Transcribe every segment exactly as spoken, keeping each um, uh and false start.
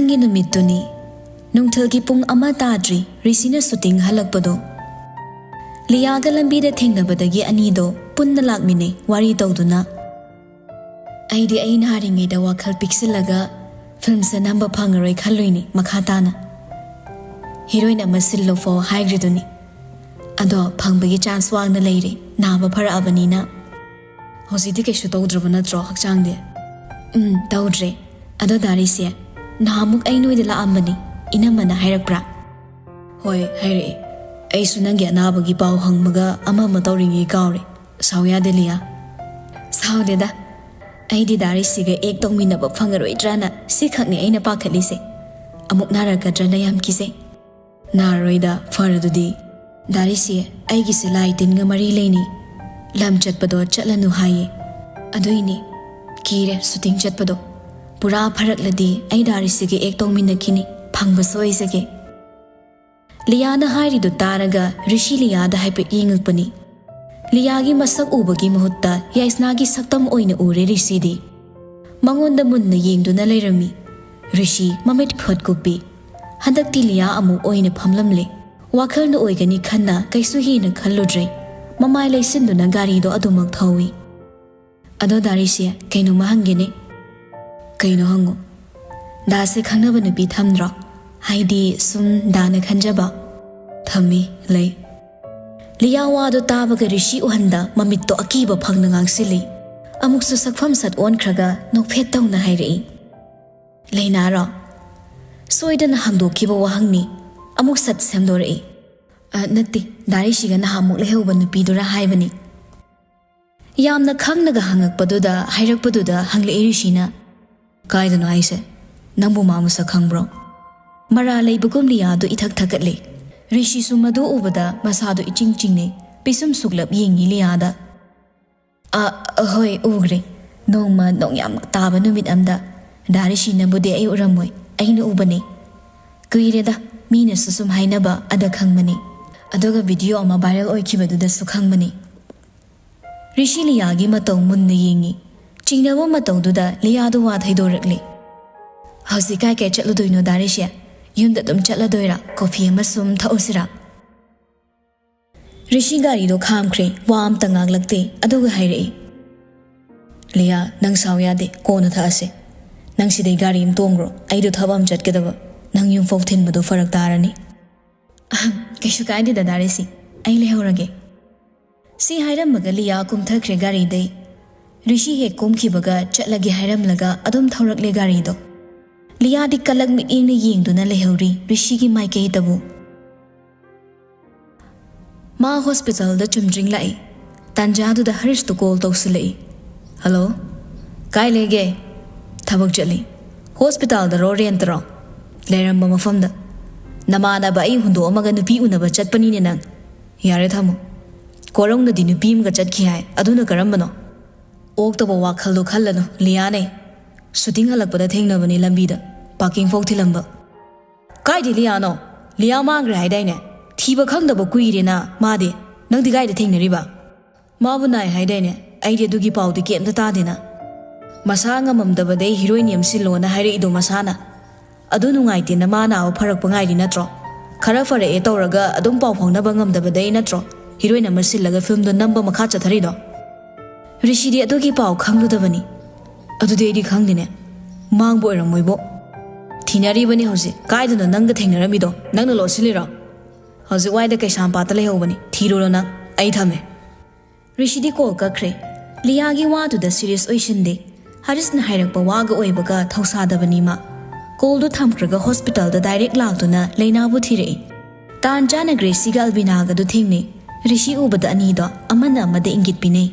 ꯒꯤ ꯅꯨꯃꯤꯠꯇꯨꯅꯤ꯫ ꯅꯨꯡꯊꯤꯜꯒꯤ ꯄꯨꯡ ꯑꯃ ꯇꯥꯗ꯭ꯔꯤ ꯔꯤꯁꯤꯅ ꯁꯨꯇꯤꯡ ꯍꯜꯂꯛꯄꯗꯣ꯫ ꯂꯤꯌꯥꯒ ꯂꯝꯕꯤꯗ ꯊꯦꯡꯅꯕꯗꯒꯤ ꯑꯅꯤꯗꯣ ꯄꯨꯟꯅ ꯂꯥꯛꯃꯤꯟꯅꯩ ꯋꯥꯔꯤ ꯇꯧꯗꯨꯅ꯫ ꯑꯩꯗꯤ ꯑꯩ ꯅꯥꯔꯤꯉꯩꯗ ꯋꯥꯈꯜ ꯄꯤꯛꯁꯤꯜꯂꯒ ꯐꯤꯂꯝꯁꯦ ꯅꯝꯕ ꯐꯪꯉꯔꯣꯏ ꯈꯜꯂꯨꯏꯅꯤ ꯃꯈꯥ ꯇꯥꯅ꯫ ꯍꯤꯔꯣꯏꯟ ꯑꯃ ꯁꯤꯜꯂꯨ ꯐꯥꯎ ꯍꯥꯏꯈ꯭ꯔꯤꯗꯨꯅꯤ꯫ ꯑꯗꯣ ꯐꯪꯕꯒꯤ ꯆꯥꯟꯁ ꯋꯥꯡꯅ ꯂꯩꯔꯦ, ꯅꯥꯕ ꯐꯔꯛꯑꯕꯅꯤꯅ꯫ ꯍꯧꯖꯤꯛꯇꯤ ꯀꯩꯁꯨ ꯇꯧꯗ꯭ꯔꯕ ꯅꯠꯇ꯭ꯔꯣ ꯍꯛꯆꯥꯡꯗꯤ? ꯎꯝ, ꯇꯧꯗ꯭ꯔꯦ꯫ ꯑꯗꯣ ꯗꯥꯔꯤꯁꯦ, ꯅꯍꯥꯟꯃꯨꯛ ꯑꯩ ꯅꯣꯏꯗ ꯂꯥꯛꯑꯝꯕꯅꯤ, ꯏꯅꯝꯃꯅ ꯍꯥꯏꯔꯛꯄ꯭ꯔꯥ? ꯍꯣꯏ, ꯍꯥꯏꯔꯛꯑꯦ꯫ ꯑꯩꯁꯨ ꯅꯪꯒꯤ ꯑꯅꯥꯕꯒꯤ ꯄꯥꯎ ꯍꯪꯕꯒ ꯑꯃ ꯑꯃ ꯇꯧꯔꯤꯉꯩ ꯀꯥꯎꯔꯦ꯫ ꯁꯥꯎ ꯌꯥꯗꯦ ꯂꯤꯌꯥ꯫ ꯁꯥꯎꯗꯦꯗ꯫ ꯑꯩꯗꯤ ꯗꯥꯔꯤꯁꯤꯒ ꯑꯦꯛ ꯇꯧꯃꯤꯟꯅꯕ ꯐꯪꯉꯔꯣꯏꯗ꯭ꯔꯥꯅ ꯁꯤꯈꯛꯅꯤ ꯑꯩꯅ ꯄꯥꯈꯠꯂꯤꯁꯦ꯫ ꯑꯃꯨꯛ ꯅꯥꯔꯛꯀꯗ꯭ꯔꯅ ꯌꯥꯝ ꯀꯤꯖꯩ꯫ ꯅꯥꯔꯔꯣꯏꯗ, ꯐꯔꯗꯨꯗꯤ꯫ ꯗꯥꯔꯤꯁꯤ, ꯑꯩꯒꯤꯁꯦ ꯂꯥꯏ ꯇꯤꯟꯒ ꯃꯔꯤ ꯂꯩꯅꯤ꯫ ꯂꯝ ꯆꯠꯄꯗꯣ ꯆꯠꯂꯅꯨ ꯍꯥꯏꯌꯦ꯫ ꯑꯗꯨꯏꯅꯤ ꯀꯤꯔꯦ ꯁꯨꯇꯤꯡ ꯆꯠꯄꯗꯣ꯫ ꯄꯨꯔꯥ ꯐꯔꯛꯂꯗꯤ ꯑꯩ ꯗꯥꯔꯤꯁꯤꯒ ꯑꯦꯛ ꯇꯧꯃꯤꯟꯅꯈꯤꯅꯤ, ꯐꯪꯕ ꯁꯣꯏꯖꯒꯦ꯫ ꯂꯤꯌꯥꯅ ꯍꯥꯏꯔꯤꯗꯨ ꯇꯥꯔꯒ ꯔꯤꯁꯤ ꯂꯤꯌꯥꯗ ꯍꯥꯏꯐꯦꯠ ꯌꯦꯡꯉꯛꯄꯅꯤ꯫ ꯂꯤꯌꯥꯒꯤ ꯃꯁꯛ ꯎꯕꯒꯤ ꯃꯍꯨꯠꯇ ꯌꯥꯏꯁꯅꯥꯒꯤ ꯁꯛꯇꯝ ꯑꯣꯏꯅ ꯎꯔꯦ ꯔꯤꯁꯤꯗꯤ꯫ ꯃꯉꯣꯟꯗ ꯃꯨꯟꯅ ꯌꯦꯡꯗꯨꯅ ꯂꯩꯔꯝꯃꯤ꯫ ꯔꯤꯁꯤ ꯃꯃꯤꯠ ꯐꯨꯠ ꯀꯨꯞꯄꯤ꯫ ꯍꯟꯗꯛꯇꯤ ꯂꯤꯌꯥ ꯑꯃꯨꯛ ꯑꯣꯏꯅ ꯐꯝꯂꯝꯂꯦ꯫ ꯋꯥꯈꯜꯅ ꯑꯣꯏꯒꯅꯤ ꯈꯟꯅ ꯀꯩꯁꯨ ꯍꯦꯟꯅ ꯈꯜꯂꯨꯗ꯭ꯔꯦ꯫ ꯃꯃꯥꯏ ꯂꯩꯁꯤꯟꯗꯨꯅ ꯒꯥꯔꯤꯗꯣ ꯑꯗꯨꯃꯛ ꯊꯧꯏ꯫ ꯑꯗꯣ ꯗꯥꯔꯤꯁꯤ, ꯀꯩꯅꯣꯝꯃ ꯍꯪꯒꯦꯅꯦ꯫ ꯀꯩꯅꯣ ꯍꯪꯉꯣ꯫ ꯗꯥꯁꯦ ꯈꯪꯅꯕ ꯅꯨꯄꯤ ꯊꯝꯗ꯭ꯔꯣ? ꯍꯥꯏꯗꯤ ꯁꯨꯝ ꯗꯥꯅ ꯈꯟꯖꯕ꯫ ꯊꯝꯃꯤ, ꯂꯩ꯫ ꯂꯤꯌꯥ ꯋꯥꯗꯣ ꯇꯥꯕꯒ ꯔꯤꯁꯤ ꯎꯍꯟꯗ ꯃꯃꯤꯠꯇꯣ ꯑꯀꯤꯕ ꯐꯪꯅ ꯉꯥꯡꯁꯤꯜꯂꯤ꯫ ꯑꯃꯨꯛꯁꯨ ꯁꯛꯐꯝ ꯁꯠ ꯑꯣꯟꯈ꯭ꯔꯒ ꯅꯣꯛꯐꯦꯠ ꯇꯧꯅ ꯍꯥꯏꯔꯛꯏ꯫ ꯂꯩꯅꯥꯔꯣ? ꯁꯣꯏꯗꯅ ꯍꯪꯗꯣꯛꯈꯤꯕ ꯋꯥꯍꯪꯅꯤ꯫ ꯑꯃꯨꯛ ꯁꯠ ꯁꯦꯝꯗꯣꯔꯛꯏ꯫ "ꯑ, ꯅꯠꯇꯦ, ꯗꯥꯔꯤꯁꯤꯒ ꯅꯍꯥꯟꯃꯨꯛ ꯂꯩꯍꯧꯕ ꯅꯨꯄꯤꯗꯨꯔ ꯍꯥꯏꯕꯅꯤ"꯫ ꯌꯥꯝꯅ ꯈꯪꯅꯒ ꯍꯪꯉꯛꯄꯗꯨꯗ, ꯍꯥꯏꯔꯛꯄꯗꯨꯗ ꯍꯪꯂꯛꯏ ꯔꯤꯁꯤꯅ꯫ "ꯀꯥꯏꯗꯅꯣ ꯍꯥꯏꯁꯦ? ꯅꯪꯕꯨ ꯃꯥ ꯃꯁꯛ ꯈꯪꯕ꯭ꯔꯣ?" ꯃꯔꯥ ꯂꯩꯕꯒꯨꯝ ꯂꯤꯌꯥꯗꯨ ꯏꯊꯛ ꯊꯛꯀꯠꯂꯦ꯫ ꯔꯤꯁꯤꯁꯨ ꯃꯗꯨ ꯎꯕꯗ ꯃꯁꯥꯗꯨ ꯏꯆꯤꯡ ꯆꯤꯡꯅꯩ, ꯄꯤꯁꯨꯝ ꯁꯨꯛꯂꯞ ꯌꯦꯡꯉꯤ ꯂꯤꯌꯥꯗ꯫ "ꯑ, ꯑ, ꯍꯣꯏ, ꯎꯈ꯭ꯔꯦ꯫ ꯅꯣꯡꯃ ꯅꯣꯡ ꯌꯥꯝ ꯇꯥꯕ ꯅꯨꯃꯤꯠ ꯑꯝꯗ꯫ ꯗꯥ ꯔꯤꯁꯤꯅꯕꯨꯗꯤ ꯑꯩ ꯎꯔꯝꯃꯣꯏ, ꯑꯩꯅ ꯎꯕꯅꯦ꯫ ꯀꯨꯏꯔꯦꯗ, ꯃꯤꯅꯁꯨ ꯁꯨꯝ ꯍꯥꯏꯅꯕ ꯑꯗ ꯈꯪꯕꯅꯦ꯫ ꯑꯗꯨꯒ ꯚꯤꯗꯤꯑꯣ ꯑꯃ ꯚꯥꯏꯔꯦꯜ ꯑꯣꯏꯈꯤꯕꯗꯨꯗꯁꯨ ꯈꯪꯕꯅꯦ"꯫ ꯔꯤꯁꯤ ꯂꯤꯌꯥꯒꯤ ꯃꯇꯧ ꯃꯨꯟꯅ ꯌꯦꯡꯉꯤ꯫ ꯆꯤꯡꯅꯕ ꯃꯇꯧꯗꯨꯗ ꯂꯤꯌꯥꯗꯨ ꯋꯥ ꯊꯩꯗꯣꯔꯛꯂꯦ꯫ ꯍꯧꯖꯤꯛ ꯀꯥꯏ ꯀꯥꯏ ꯆꯠꯂꯨꯗꯣꯏꯅꯣ ꯗꯥ ꯔꯤꯁꯤ? ꯌꯨꯝꯗ ꯑꯗꯨꯝ ꯆꯠꯂꯗꯣꯏꯔꯥ? ꯀꯣꯐꯤ ꯑꯃ ꯁꯨꯝ ꯊꯛꯎꯁꯤꯔꯥ? ꯔꯤꯁꯤ ꯒꯥꯔꯤꯗꯣ ꯈꯥꯝꯈ꯭ꯔꯦ, ꯋꯥ ꯑꯝꯇ ꯉꯥꯡꯂꯛꯇꯦ꯫ ꯑꯗꯨꯒ ꯍꯥꯏꯔꯛꯏ, "ꯂꯤꯌꯥ, ꯅꯪ ꯁꯥꯎ ꯌꯥꯗꯦ, ꯀꯣꯟꯅ ꯊꯛꯑꯁꯦ꯫ ꯅꯪ ꯁꯤꯗꯩ ꯒꯥꯔꯤ ꯑꯃ ꯇꯣꯡꯈ꯭ꯔꯣ, ꯑꯩꯗꯣ ꯊꯕꯛ ꯑꯃ ꯆꯠꯀꯗꯕ꯫ ꯅꯪ ꯌꯨꯝꯐꯥꯎ ꯊꯤꯟꯕꯗꯣ ꯐꯔꯛ ꯇꯥꯔꯅꯤ꯫" "ꯑꯍꯝ, ꯀꯩꯁꯨ ꯀꯥꯏꯗꯦꯗ ꯗꯥ ꯔꯤꯁꯤ, ꯑꯩ ꯂꯩꯍꯧꯔꯒꯦ꯫" ꯁꯤ ꯍꯥꯏꯔꯝꯃꯒ ꯂꯤꯌꯥ ꯀꯨꯝꯊꯈ꯭ꯔꯦ ꯒꯥꯔꯤꯗꯩ꯫ ꯔꯤꯁꯤ ꯍꯦꯛ ꯀꯨꯝꯈꯤꯕꯒ ꯆꯠꯂꯒꯦ ꯍꯥꯏꯔꯝꯂꯒ ꯑꯗꯨꯝ ꯊꯧꯔꯛꯂꯦ ꯒꯥꯔꯤꯗꯣ꯫ ꯂꯤꯌꯥꯗꯤ ꯀꯂꯛ ꯃꯤꯠꯌꯦꯡꯅ ꯌꯦꯡꯗꯨꯅ ꯂꯩꯍꯧꯔꯤ ꯔꯤꯁꯤꯒꯤ ꯃꯥꯏꯀꯩꯗꯕꯨ꯫ ꯃꯥ ꯍꯣꯁꯄꯤꯇꯥꯜꯗ ꯆꯨꯝꯗ꯭ꯔꯤꯡ ꯂꯥꯛꯏ꯫ ꯇꯥꯟꯖꯥꯗꯨꯗ ꯍꯔꯤꯁꯇꯨ ꯀꯣꯜ ꯇꯧꯁꯤꯜꯂꯛꯏ꯫ "ꯍꯜꯂꯣ, ꯀꯥꯏ ꯂꯩꯒꯦ?" "ꯊꯕꯛ ꯆꯠꯂꯤ꯫" "ꯍꯣꯁꯄꯤꯇꯥꯜꯗꯔꯣ, ꯔꯦꯟꯇꯔꯣ?" "ꯂꯩꯔꯝꯕ ꯃꯐꯝꯗ꯫" "ꯅꯃꯥꯟꯅꯕ ꯑꯩ ꯍꯨꯟꯗꯣꯛꯑꯝꯃꯒ ꯅꯨꯄꯤ ꯎꯅꯕ ꯆꯠꯄꯅꯤꯅꯦ ꯅꯪ꯫" "ꯌꯥꯔꯦ, ꯊꯝꯃꯣ꯫ ꯀꯣꯔꯧꯅꯗꯤ ꯅꯨꯄꯤ ꯑꯃꯒ ꯆꯠꯈꯤ ꯍꯥꯏ, ꯑꯗꯨꯅ ꯀꯔꯝꯕꯅꯣ?" "ꯑꯣꯛꯇꯕ ꯋꯥꯈꯜꯗꯣ ꯈꯜꯂꯅꯨ, ꯂꯤꯌꯥꯅꯦ꯫ ꯁꯨꯇꯤꯡ ꯍꯜꯂꯛꯄꯗ ꯊꯦꯡꯅꯕꯅꯤ ꯂꯝꯕꯤꯗ, ꯄꯥꯔꯀꯤꯡ ꯐꯥꯎ ꯊꯤꯜꯂꯝꯕ꯫" "ꯀꯥꯏꯗꯤ ꯂꯤꯌꯥꯅꯣ? ꯂꯤꯌꯥ ꯃꯥꯡꯈ꯭ꯔꯦ ꯍꯥꯏꯗꯥꯏꯅꯦ? ꯊꯤꯕ ꯈꯪꯗꯕ ꯀꯨꯏꯔꯦꯅ ꯃꯥꯗꯤ꯫ ꯅꯪꯗꯤ ꯀꯥꯏꯗ ꯊꯦꯡꯅꯔꯤꯕ?" "ꯃꯥꯕꯨ ꯅꯥꯏ ꯍꯥꯏꯗꯥꯏꯅꯦ? ꯑꯩꯗꯤ ꯑꯗꯨꯒꯤ ꯄꯥꯎꯗꯤ ꯀꯩꯝꯇ ꯇꯥꯗꯦꯅ꯫" "ꯃꯁꯥ ꯉꯝꯃꯝꯗꯕꯗꯩ ꯍꯤꯔꯣꯏꯟ ꯌꯦꯝꯁꯤꯜꯂꯣꯅ ꯍꯥꯏꯔꯛꯏꯗꯣ ꯃꯁꯥꯅ꯫ ꯑꯗꯨ ꯅꯨꯡꯉꯥꯏꯇꯦꯅ ꯃꯥ ꯅꯥꯕ ꯐꯔꯛꯄ ꯉꯥꯏꯔꯤ ꯅꯠꯇ꯭ꯔꯣ? ꯈꯔ ꯐꯔꯛꯑꯦ ꯇꯧꯔꯒ ꯑꯗꯨꯝ ꯄꯥꯎ ꯐꯥꯎꯅꯕ ꯉꯝꯗꯕꯗꯩ ꯅꯠꯇ꯭ꯔꯣ ꯍꯤꯔꯣꯏꯟ ꯑꯃ ꯁꯤꯜꯂꯒ ꯐꯤꯂꯝꯗꯣ ꯅꯝꯕ ꯃꯈꯥ ꯆꯠꯊꯔꯤꯗꯣ?" "ꯔꯤꯁꯤꯗꯤ ꯑꯗꯨꯒꯤ ꯄꯥꯎ ꯈꯪꯂꯨꯗꯕꯅꯤ꯫" "ꯑꯗꯨꯗꯤ ꯑꯩꯗꯤ ꯈꯪꯗꯦꯅꯦ꯫ ꯃꯥꯡꯕ ꯑꯣꯏꯔꯝꯃꯣꯏꯕꯣ꯫" "ꯊꯤꯅꯔꯤꯕꯅꯤ ꯍꯧꯖꯤꯛ꯫ ꯀꯥꯏꯗꯅꯣ ꯅꯪꯒ ꯊꯦꯡꯅꯔꯝꯃꯤꯗꯣ? ꯅꯪꯅ ꯂꯣꯠꯁꯤꯜꯂꯤꯔꯣ?" "ꯍꯧꯖꯤꯛ ꯋꯥꯏꯗ ꯀꯩꯁꯥꯝꯄꯥꯠꯇ ꯂꯩꯍꯧꯕꯅꯤ꯫ ꯊꯤꯔꯨꯔꯣ ꯅꯪ꯫ ꯑꯩ ꯊꯝꯃꯦ꯫" ꯔꯤꯁꯤꯗꯤ ꯀꯣꯜ ꯀꯛꯈ꯭ꯔꯦ꯫ ꯂꯤꯌꯥꯒꯤ ꯋꯥꯗꯨꯗ ꯁꯤꯔꯤꯌꯁ ꯑꯣꯏꯁꯤꯟꯗꯦ꯫ ꯍꯔꯤꯁꯅ ꯍꯥꯏꯔꯛꯄ ꯋꯥꯒ ꯑꯣꯏꯕꯒ ꯊꯧꯁꯥꯗꯕꯅꯤ ꯃꯥ꯫ ꯀꯣꯜꯗꯨ ꯊꯝꯈ꯭ꯔꯒ ꯍꯣꯁꯄꯤꯇꯥꯜꯗ ꯗꯥꯏꯔꯦꯛ ꯂꯥꯛꯇꯨꯅ ꯂꯩꯅꯥꯕꯨ ꯊꯤꯔꯛꯏ꯫ ꯇꯥꯟ ꯆꯥꯅ ꯒ꯭ꯔꯦꯁꯤꯒ ꯑꯜꯕꯤꯅꯥꯒꯗꯨ ꯊꯦꯡꯅꯩ꯫ ꯔꯤꯁꯤ ꯎꯕꯗ ꯑꯅꯤꯗꯣ ꯑꯃꯅ ꯑꯃꯗ ꯏꯪꯒꯤꯠ ꯄꯤꯅꯩ꯫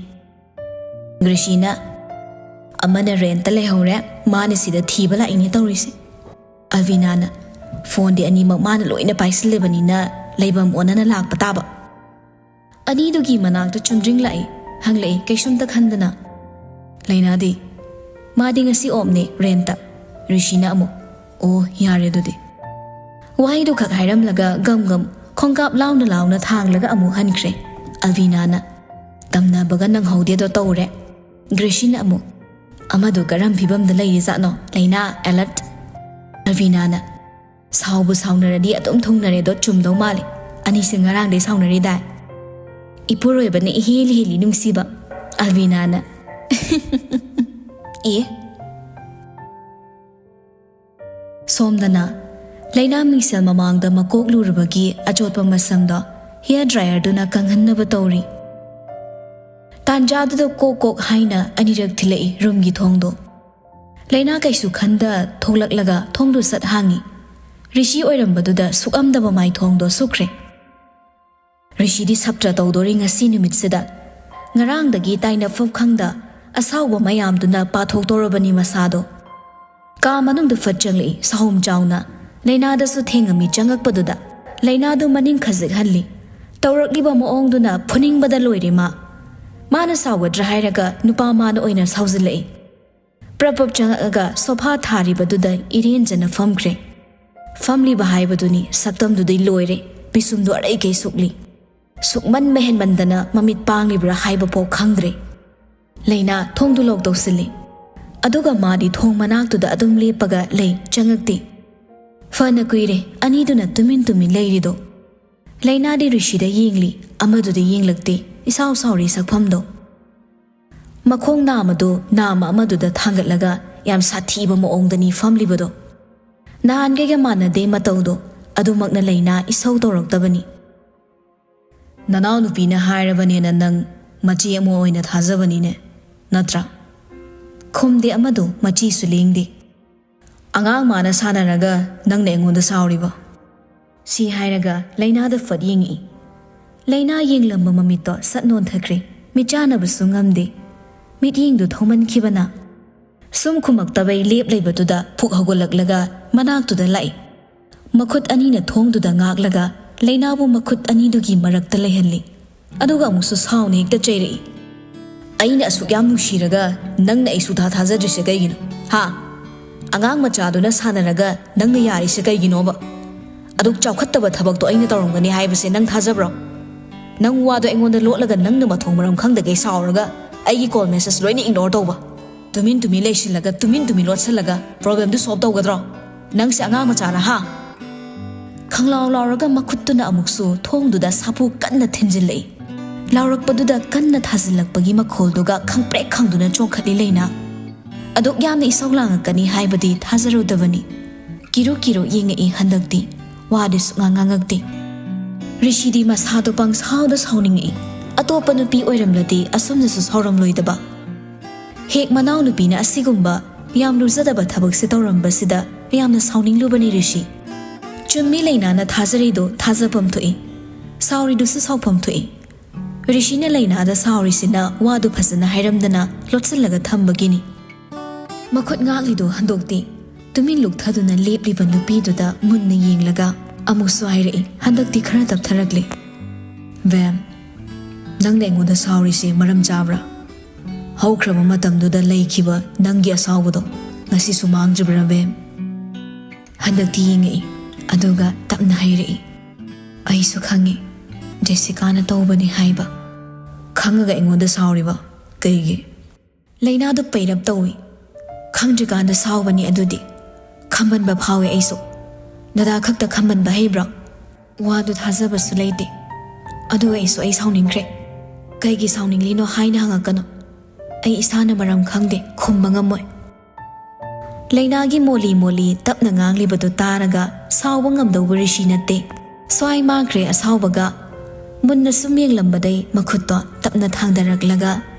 ꯒ꯭ꯔꯦꯁꯤꯅ, "ꯑꯃꯅ ꯔꯦꯟꯇ ꯂꯩꯍꯧꯔꯦ, ꯃꯥꯅ ꯁꯤꯗ ꯊꯤꯕ ꯂꯥꯛꯏꯅꯦ ꯇꯧꯔꯤꯁꯦ꯫" ꯑꯜꯕꯤꯅꯥꯅ, "ꯐꯣꯟꯗꯤ ꯑꯅꯤꯃꯛ ꯃꯥꯅ ꯂꯣꯏꯅ ꯄꯥꯏꯁꯤꯜꯂꯤꯕꯅꯤꯅ ꯂꯩꯐꯝ ꯑꯣꯟꯅꯅ ꯂꯥꯛꯄ ꯇꯥꯕ꯫" ꯑꯅꯤꯗꯨꯒꯤ ꯃꯅꯥꯛꯇ ꯆꯨꯝꯗ꯭ꯔꯤꯡ ꯂꯥꯛꯏ, ꯍꯪꯂꯛꯏ ꯀꯩꯁꯨꯝꯇ ꯈꯟꯗꯅ꯫ ꯂꯩꯅꯥꯗꯤ, "ꯃꯥꯗꯤ ꯉꯁꯤ ꯑꯣꯞꯅꯦ ꯔꯦꯟꯇ꯫" ꯔꯤꯁꯤꯅ ꯑꯃꯨꯛ, "ꯑꯣ, ꯌꯥꯔꯦ ꯑꯗꯨꯗꯤ꯫" ꯋꯥꯍꯩꯗꯨ ꯈꯛ ꯍꯥꯏꯔꯝꯂꯒ ꯒꯝ ꯒꯝ ꯈꯣꯡꯀꯥꯞ ꯂꯥꯎꯅ ꯂꯥꯎꯅ ꯊꯥꯡꯂꯒ ꯑꯃꯨꯛ ꯍꯟꯈ꯭ꯔꯦ꯫ ꯑꯜꯕꯤꯅꯥꯅ, "ꯇꯝꯅꯕꯒ ꯅꯪꯍꯧꯗꯦꯗꯣ ꯇꯧꯔꯦ꯫" ꯒ꯭ꯔꯦꯁꯤꯅ ꯑꯃꯨꯛ, "ꯑꯃꯗꯨ ꯀꯔꯝ ꯐꯤꯕꯝꯗ ꯂꯩꯔꯤꯖꯥꯠꯅꯣ? ꯂꯩꯅꯥ, ꯑꯦꯂꯔꯠ?" ꯑꯜꯕꯤꯅꯥꯅ, "ꯁꯥꯎꯕꯨ ꯁꯥꯎꯅꯔꯗꯤ ꯑꯗꯨꯝ ꯊꯨꯡꯅꯔꯦꯗꯣ, ꯆꯨꯝꯗꯧ ꯃꯥꯜꯂꯦ꯫ ꯑꯅꯤꯁꯦ ꯉꯔꯥꯡꯗꯩ ꯁꯥꯎꯅꯔꯤꯗꯥꯏ?" ꯏꯄꯨꯔꯣꯏꯕꯅ ꯏꯍꯦꯜ ꯍꯦꯜꯂꯤ ꯅꯨꯡꯁꯤꯕ꯫ ꯑꯜꯕꯤꯅꯥꯅ, "ꯑꯦ?" ꯁꯣꯝꯗꯅ ꯂꯩꯅꯥ ꯃꯤꯡꯁꯦꯜ ꯃꯃꯥꯡꯗ ꯃꯀꯣꯛ ꯂꯨꯔꯕꯒꯤ ꯑꯆꯣꯠꯄ ꯃꯁꯝꯗꯣ ꯍꯤꯌꯔ ꯗ꯭ꯔꯥꯏꯌꯔꯗꯨꯅ ꯀꯪꯍꯟꯅꯕ ꯇꯧꯔꯤ꯫ ꯇꯥꯟꯖꯥꯗꯨꯗ ꯀꯣꯛ ꯀꯣꯛ ꯍꯥꯏꯅ ꯑꯅꯤꯔꯛ ꯊꯤꯜꯂꯛꯏ ꯔꯨꯝꯒꯤ ꯊꯣꯡꯗꯣ꯫ ꯂꯩꯅꯥ ꯀꯩꯁꯨ ꯈꯟꯗ ꯊꯣꯛꯂꯛꯂꯒ ꯊꯣꯡꯗꯨ ꯁꯠ ꯍꯥꯡꯉꯤ꯫ ꯔꯤꯁꯤ ꯑꯣꯏꯔꯝꯕꯗꯨꯗ ꯁꯨꯛꯑꯝꯗꯕ ꯃꯥꯏꯊꯣꯡꯗꯣ ꯁꯨꯛꯈ꯭ꯔꯦ꯫ ꯔꯤꯁꯤꯗꯤ ꯁꯞꯇ꯭ꯔ ꯇꯧꯗꯣꯔꯤ ꯉꯁꯤ ꯅꯨꯃꯤꯠꯁꯤꯗ꯫ ꯉꯔꯥꯡꯗꯒꯤ ꯇꯥꯏꯅꯐꯝ ꯈꯪꯗ ꯑꯁꯥꯎꯕ ꯃꯌꯥꯝꯗꯨꯅ ꯄꯥꯊꯣꯛꯇꯧꯔꯕꯅꯤ ꯃꯁꯥꯗꯣ꯫ ꯀꯥ ꯃꯅꯨꯡꯗ ꯐꯠ ꯆꯪꯂꯛꯏ ꯁꯥꯍꯨꯝ ꯆꯥꯎꯅ꯫ ꯂꯩꯅꯥꯗꯁꯨ ꯊꯦꯡꯉꯝꯃꯤ ꯆꯪꯉꯛꯄꯗꯨꯗ ꯂꯩꯅꯥꯗꯨ ꯃꯅꯤꯡ ꯈꯖꯤꯛ ꯍꯜꯂꯤ꯫ ꯇꯧꯔꯛꯂꯤꯕ ꯃꯑꯣꯡꯗꯨꯅ ꯐꯨꯅꯤꯡꯕꯗ ꯂꯣꯏꯔꯦ ꯃꯥ꯫ ꯃꯥꯅ ꯁꯥꯎꯒꯗ꯭ꯔꯥ ꯍꯥꯏꯔꯒ ꯅꯨꯄꯥ ꯃꯥꯅ ꯑꯣꯏꯅ ꯁꯥꯎꯖꯤꯜꯂꯛꯏ꯫ ꯄ꯭ꯔꯞ ꯄ꯭ꯔꯞ ꯆꯪꯉꯛꯑꯒ ꯁꯣꯐꯥ ꯊꯥꯔꯤꯕꯗꯨꯗ ꯏꯔꯦꯟꯖꯅ ꯐꯝꯈ꯭ꯔꯦ꯫ ꯐꯝꯂꯤꯕ ꯍꯥꯏꯕꯗꯨꯅꯤ ꯁꯛꯇꯝꯗꯨꯗꯤ ꯂꯣꯏꯔꯦ, ꯄꯤꯁꯨꯝꯗꯨ ꯑꯔꯩꯀꯩ ꯁꯨꯛꯂꯤ꯫ ꯁꯨꯛꯃꯟꯕ ꯍꯦꯟꯃꯟꯗꯅ ꯃꯃꯤꯠ ꯄꯥꯡꯂꯤꯕ꯭ꯔꯥ ꯍꯥꯏꯕꯐꯥꯎ ꯈꯪꯗ꯭ꯔꯦ꯫ ꯂꯩꯅꯥ ꯊꯣꯡꯗꯨ ꯂꯣꯛ ꯇꯧꯁꯤꯜꯂꯤ꯫ ꯑꯗꯨꯒ ꯃꯥꯗꯤ ꯊꯣꯡ ꯃꯅꯥꯛꯇꯨꯗ ꯑꯗꯨꯝ ꯂꯦꯞꯄꯒ ꯂꯩ, ꯆꯪꯉꯛꯇꯦ꯫ ꯐꯅ ꯀꯨꯏꯔꯦ ꯑꯅꯤꯗꯨꯅ ꯇꯨꯃꯤꯟ ꯇꯨꯃꯤꯟ ꯂꯩꯔꯤꯗꯣ꯫ ꯂꯩꯅꯥꯗꯤ ꯔꯤꯁꯤꯗ ꯌꯦꯡꯂꯤ, ꯑꯃꯗꯨꯗ ꯌꯦꯡꯂꯛꯇꯦ, ꯏꯁꯥꯎ ꯁꯥꯎꯔꯤ ꯁꯛꯐꯝꯗꯣ꯫ ꯃꯈꯣꯡ ꯅꯥꯝꯃꯗꯨ ꯅꯥꯝꯃ ꯑꯃꯗꯨꯗ ꯊꯥꯡꯒꯠꯂꯒ ꯌꯥꯝ ꯁꯥꯊꯤꯕ ꯃꯑꯣꯡꯗꯅꯤ ꯐꯝꯂꯤꯕꯗꯣ꯫ ꯅꯍꯥꯟꯈꯩꯒ ꯃꯥꯟꯅꯗꯦ ꯃꯇꯧꯗꯣ, ꯑꯗꯨꯃꯛꯅ ꯂꯩꯅꯥ ꯏꯁꯧ ꯇꯧꯔꯛꯇꯕꯅꯤ꯫ "ꯅꯅꯥꯎꯅꯨꯄꯤꯅ ꯍꯥꯏꯔꯕꯅꯦꯅ ꯅꯪ ꯃꯆꯦ ꯑꯃ ꯑꯣꯏꯅ ꯊꯥꯖꯕꯅꯤꯅꯦ, ꯅꯠꯇ꯭ꯔꯥ?" ꯈꯨꯝꯗꯦ ꯑꯃꯗꯣ, ꯃꯆꯤꯁꯨ ꯂꯦꯡꯗꯦ꯫ "ꯑꯉꯥꯡ ꯃꯥꯅ ꯁꯥꯟꯅꯔꯒ ꯅꯪꯅ ꯑꯩꯉꯣꯟꯗ ꯁꯥꯎꯔꯤꯕ?" ꯁꯤ ꯍꯥꯏꯔꯒ ꯂꯩꯅꯥꯗ ꯐꯠ ꯌꯦꯡꯉꯛꯏ꯫ ꯂꯩꯅꯥ ꯌꯦꯡꯂꯝꯕ ꯃꯃꯤꯠꯇꯣ ꯁꯠ ꯅꯣꯟꯊꯈ꯭ꯔꯦ꯫ ꯃꯤꯠ ꯆꯥꯅꯕꯁꯨ ꯉꯝꯗꯦ꯫ ꯃꯤꯠꯌꯦꯡꯗꯨ ꯊꯧꯃꯟꯈꯤꯕꯅ꯫ ꯁꯨꯝ ꯈꯨꯝꯃꯛꯇꯕꯩ ꯂꯦꯞ ꯂꯩꯕꯗꯨꯗ ꯐꯨꯛ ꯍꯧꯒꯠꯂꯛꯂꯒ ꯃꯅꯥꯛꯇꯨꯗ ꯂꯥꯛꯏ꯫ ꯃꯈꯨꯠ ꯑꯅꯤꯅ ꯊꯣꯡꯗꯨꯗ ꯉꯥꯛꯂꯒ ꯂꯩꯅꯥꯕꯨ ꯃꯈꯨꯠ ꯑꯅꯤꯗꯨꯒꯤ ꯃꯔꯛꯇ ꯂꯩꯍꯜꯂꯤ꯫ ꯑꯗꯨꯒ ꯑꯃꯨꯛꯁꯨ ꯁꯥꯎꯅ ꯍꯦꯛꯇ ꯆꯩꯔꯛꯏ꯫ "ꯑꯩꯅ ꯑꯁꯨꯛ ꯌꯥꯝ ꯅꯨꯡꯁꯤꯔꯒ ꯅꯪꯅ ꯑꯩ ꯁꯨꯊꯥ ꯊꯥꯖꯗ꯭ꯔꯤꯁꯦ ꯀꯩꯒꯤꯅꯣ? ꯍꯥ? ꯑꯉꯥꯡ ꯃꯆꯥꯗꯨꯅ ꯁꯥꯟꯅꯔꯒ ꯅꯪꯅ ꯌꯥꯔꯤꯁꯦ ꯀꯩꯒꯤꯅꯣꯕ? ꯑꯗꯨꯛ ꯆꯥꯎꯈꯠꯇꯕ ꯊꯕꯛꯇꯣ ꯑꯩꯅ ꯇꯧꯔꯝꯒꯅꯤ ꯍꯥꯏꯕꯁꯦ ꯅꯪ ꯊꯥꯖꯕ꯭ꯔꯣ? ꯅꯪ ꯋꯥꯗꯣ ꯑꯩꯉꯣꯟꯗ ꯂꯣꯠꯂꯒ ꯅꯪꯅ ꯃꯊꯣꯡ ꯃꯔꯝ ꯈꯪꯗꯒꯩ ꯁꯥꯎꯔꯒ ꯑꯩꯒꯤ ꯀꯣꯜ ꯃꯦꯁꯦꯖ ꯂꯣꯏꯅ ꯏꯒꯅꯣꯔ ꯇꯧꯕ꯫ ꯇꯨꯃꯤꯟ ꯇꯨꯃꯤꯟ ꯂꯩꯁꯤꯜꯂꯒ ꯇꯨꯃꯤꯟ ꯇꯨꯃꯤꯟ ꯂꯣꯠꯁꯤꯜꯂꯒ ꯄ꯭ꯔꯣꯕ꯭ꯂꯦꯝꯗꯨ ꯁꯣꯜꯕ ꯇꯧꯒꯗ꯭ꯔꯣ?" "ꯅꯪꯁꯦ ꯑꯉꯥꯡ ꯃꯆꯥꯔꯥ, ꯍꯥ?" ꯈꯪꯂꯥꯎ ꯂꯥꯎꯔꯒ ꯃꯈꯨꯠꯇꯨꯅ ꯑꯃꯨꯛꯁꯨ ꯊꯣꯡꯗꯨꯗ ꯁꯥꯐꯨ ꯀꯟꯅ ꯊꯤꯟꯖꯤꯜꯂꯛꯏ꯫ ꯂꯥꯎꯔꯛꯄꯗꯨꯗ ꯀꯟꯅ ꯊꯥꯖꯤꯜꯂꯛꯄꯒꯤ ꯃꯈꯣꯜꯗꯨꯒ ꯈꯪꯄ꯭ꯔꯦꯛ ꯈꯪꯗꯨꯅ ꯆꯣꯡꯈꯠꯂꯤ ꯂꯩꯅꯥ꯫ ꯑꯗꯨꯛ ꯌꯥꯝꯅ ꯏꯁꯧ ꯂꯥꯡꯉꯛꯀꯅꯤ ꯍꯥꯏꯕꯗꯤ ꯊꯥꯖꯔꯨꯗꯕꯅꯤ꯫ ꯀꯤꯔꯨ ꯀꯤꯔꯨ ꯌꯦꯡꯉꯛꯏ ꯍꯟꯗꯛꯇꯤ꯫ ꯋꯥꯗꯤ ꯁꯨꯛꯉꯥꯡ ꯉꯥꯡꯉꯛꯇꯦ꯫ ꯔꯤꯁꯤꯗꯤ ꯃꯁꯥꯗꯣ ꯄꯪꯁꯥꯎꯗ ꯁꯥꯎꯅꯤꯡꯉꯛꯏ꯫ ꯑꯇꯣꯞꯄ ꯅꯨꯄꯤ ꯑꯣꯏꯔꯝꯂꯗꯤ ꯑꯁꯨꯝꯅꯁꯨ ꯁꯥꯎꯔꯝꯂꯣꯏꯗꯕ꯫ ꯍꯦꯛ ꯃꯅꯥꯎꯅꯨꯄꯤꯅ ꯑꯁꯤꯒꯨꯝꯕ ꯌꯥꯝ ꯂꯨꯖꯗꯕ ꯊꯕꯛꯁꯦ ꯇꯧꯔꯝꯕꯁꯤꯗ ꯌꯥꯝꯅ ꯁꯥꯎꯅꯤꯡꯂꯨꯕꯅꯤ ꯔꯤꯁꯤ꯫ ꯆꯨꯝꯃꯤ, ꯂꯩꯅꯥꯅ ꯊꯥꯖꯔꯤꯗꯣ ꯊꯥꯖꯐꯝ ꯊꯣꯛꯏ, ꯁꯥꯎꯔꯤꯗꯨꯁꯨ ꯁꯥꯎꯐꯝ ꯊꯣꯛꯏ꯫ ꯔꯤꯁꯤꯅ ꯂꯩꯅꯥꯗ ꯁꯥꯎꯔꯤꯁꯤꯅ ꯋꯥꯗꯨ ꯐꯖꯅ ꯍꯥꯏꯔꯝꯗꯅ ꯂꯣꯠꯁꯤꯜꯂꯒ ꯊꯝꯕꯒꯤꯅꯤ꯫ ꯃꯈꯨꯠ ꯉꯥꯛꯂꯤꯗꯨ ꯍꯟꯗꯣꯛꯇꯦ꯫ ꯇꯨꯃꯤꯟ ꯂꯨꯞꯊꯗꯨꯅ ꯂꯦꯞꯂꯤꯕ ꯅꯨꯄꯤꯗꯨꯗ ꯃꯨꯟꯅ ꯌꯦꯡꯂꯒ ꯑꯃꯨꯛꯁꯨ ꯍꯥꯏꯔꯛꯏ, ꯍꯟꯗꯛꯇꯤ ꯈꯔ ꯇꯞꯊꯔꯛꯂꯦ꯫ "ꯕꯦꯝ, ꯅꯪꯅ ꯑꯩꯉꯣꯟꯗ ꯁꯥꯎꯔꯤꯁꯦ ꯃꯔꯝ ꯆꯥꯕ꯭ꯔꯥ? ꯍꯧꯈ꯭ꯔꯕ ꯃꯇꯝꯗꯨꯗ ꯂꯩꯈꯤꯕ ꯅꯪꯒꯤ ꯑꯁꯥꯎꯕꯗꯣ ꯉꯁꯤꯁꯨ ꯃꯥꯡꯗ꯭ꯔꯤꯕ꯭ꯔꯥ, ꯕꯦꯝ?" ꯍꯟꯗꯛꯇꯤ ꯌꯦꯡꯉꯛꯏ, ꯑꯗꯨꯒ ꯇꯞꯅ ꯍꯥꯏꯔꯛꯏ, "ꯑꯩꯁꯨ ꯈꯪꯉꯤ, ꯖꯦꯁꯤꯀꯥꯅ ꯇꯧꯕꯅꯤ ꯍꯥꯏꯕ꯫ ꯈꯪꯉꯒ ꯑꯩꯉꯣꯟꯗ ꯁꯥꯎꯔꯤꯕ ꯀꯩꯒꯤ?" ꯂꯩꯅꯥꯗꯨ ꯄꯩꯔꯞ ꯇꯧꯏ꯫ "ꯈꯪꯗ꯭ꯔꯤꯀꯥꯟꯗ ꯁꯥꯎꯕꯅꯤ ꯑꯗꯨꯗꯤ꯫ ꯈꯝꯕꯟꯕ ꯐꯥꯎꯏ ꯑꯩꯁꯨ꯫ ꯅꯗꯥ ꯈꯛꯇ ꯈꯝꯕꯟꯕ ꯍꯩꯕ꯭ꯔꯣ?" ꯋꯥꯗꯨ ꯊꯥꯖꯕꯁꯨ ꯂꯩꯇꯦ꯫ "ꯑꯗꯨ ꯑꯩꯁꯨ ꯑꯩ ꯁꯥꯎꯅꯤꯡꯈ꯭ꯔꯦ꯫ ꯀꯩꯒꯤ ꯁꯥꯎꯅꯤꯡꯂꯤꯅꯣ ꯍꯥꯏꯅ ꯍꯪꯉꯛꯀꯅꯨ꯫ ꯑꯩ ꯏꯁꯥꯅ ꯃꯔꯝ ꯈꯪꯗꯦ, ꯈꯨꯝꯕ ꯉꯝꯃꯣꯏ꯫" ꯂꯩꯅꯥꯒꯤ ꯃꯣꯂꯤ ꯃꯣꯂꯤ ꯇꯞꯅ ꯉꯥꯡꯂꯤꯕꯗꯨ ꯇꯥꯔꯒ ꯁꯥꯎꯕ ꯉꯝꯗꯧꯕ ꯔꯤꯁꯤ ꯅꯠꯇꯦ꯫ ꯁ꯭ꯋꯥꯏ ꯃꯥꯡꯈ꯭ꯔꯦ ꯑꯁꯥꯎꯕꯒ꯫ ꯃꯨꯟꯅ ꯁꯨꯝ ꯌꯦꯡꯂꯝꯕꯗꯩ ꯃꯈꯨꯠꯇꯣ ꯇꯞꯅ ꯊꯥꯡꯗꯔꯛꯂꯒ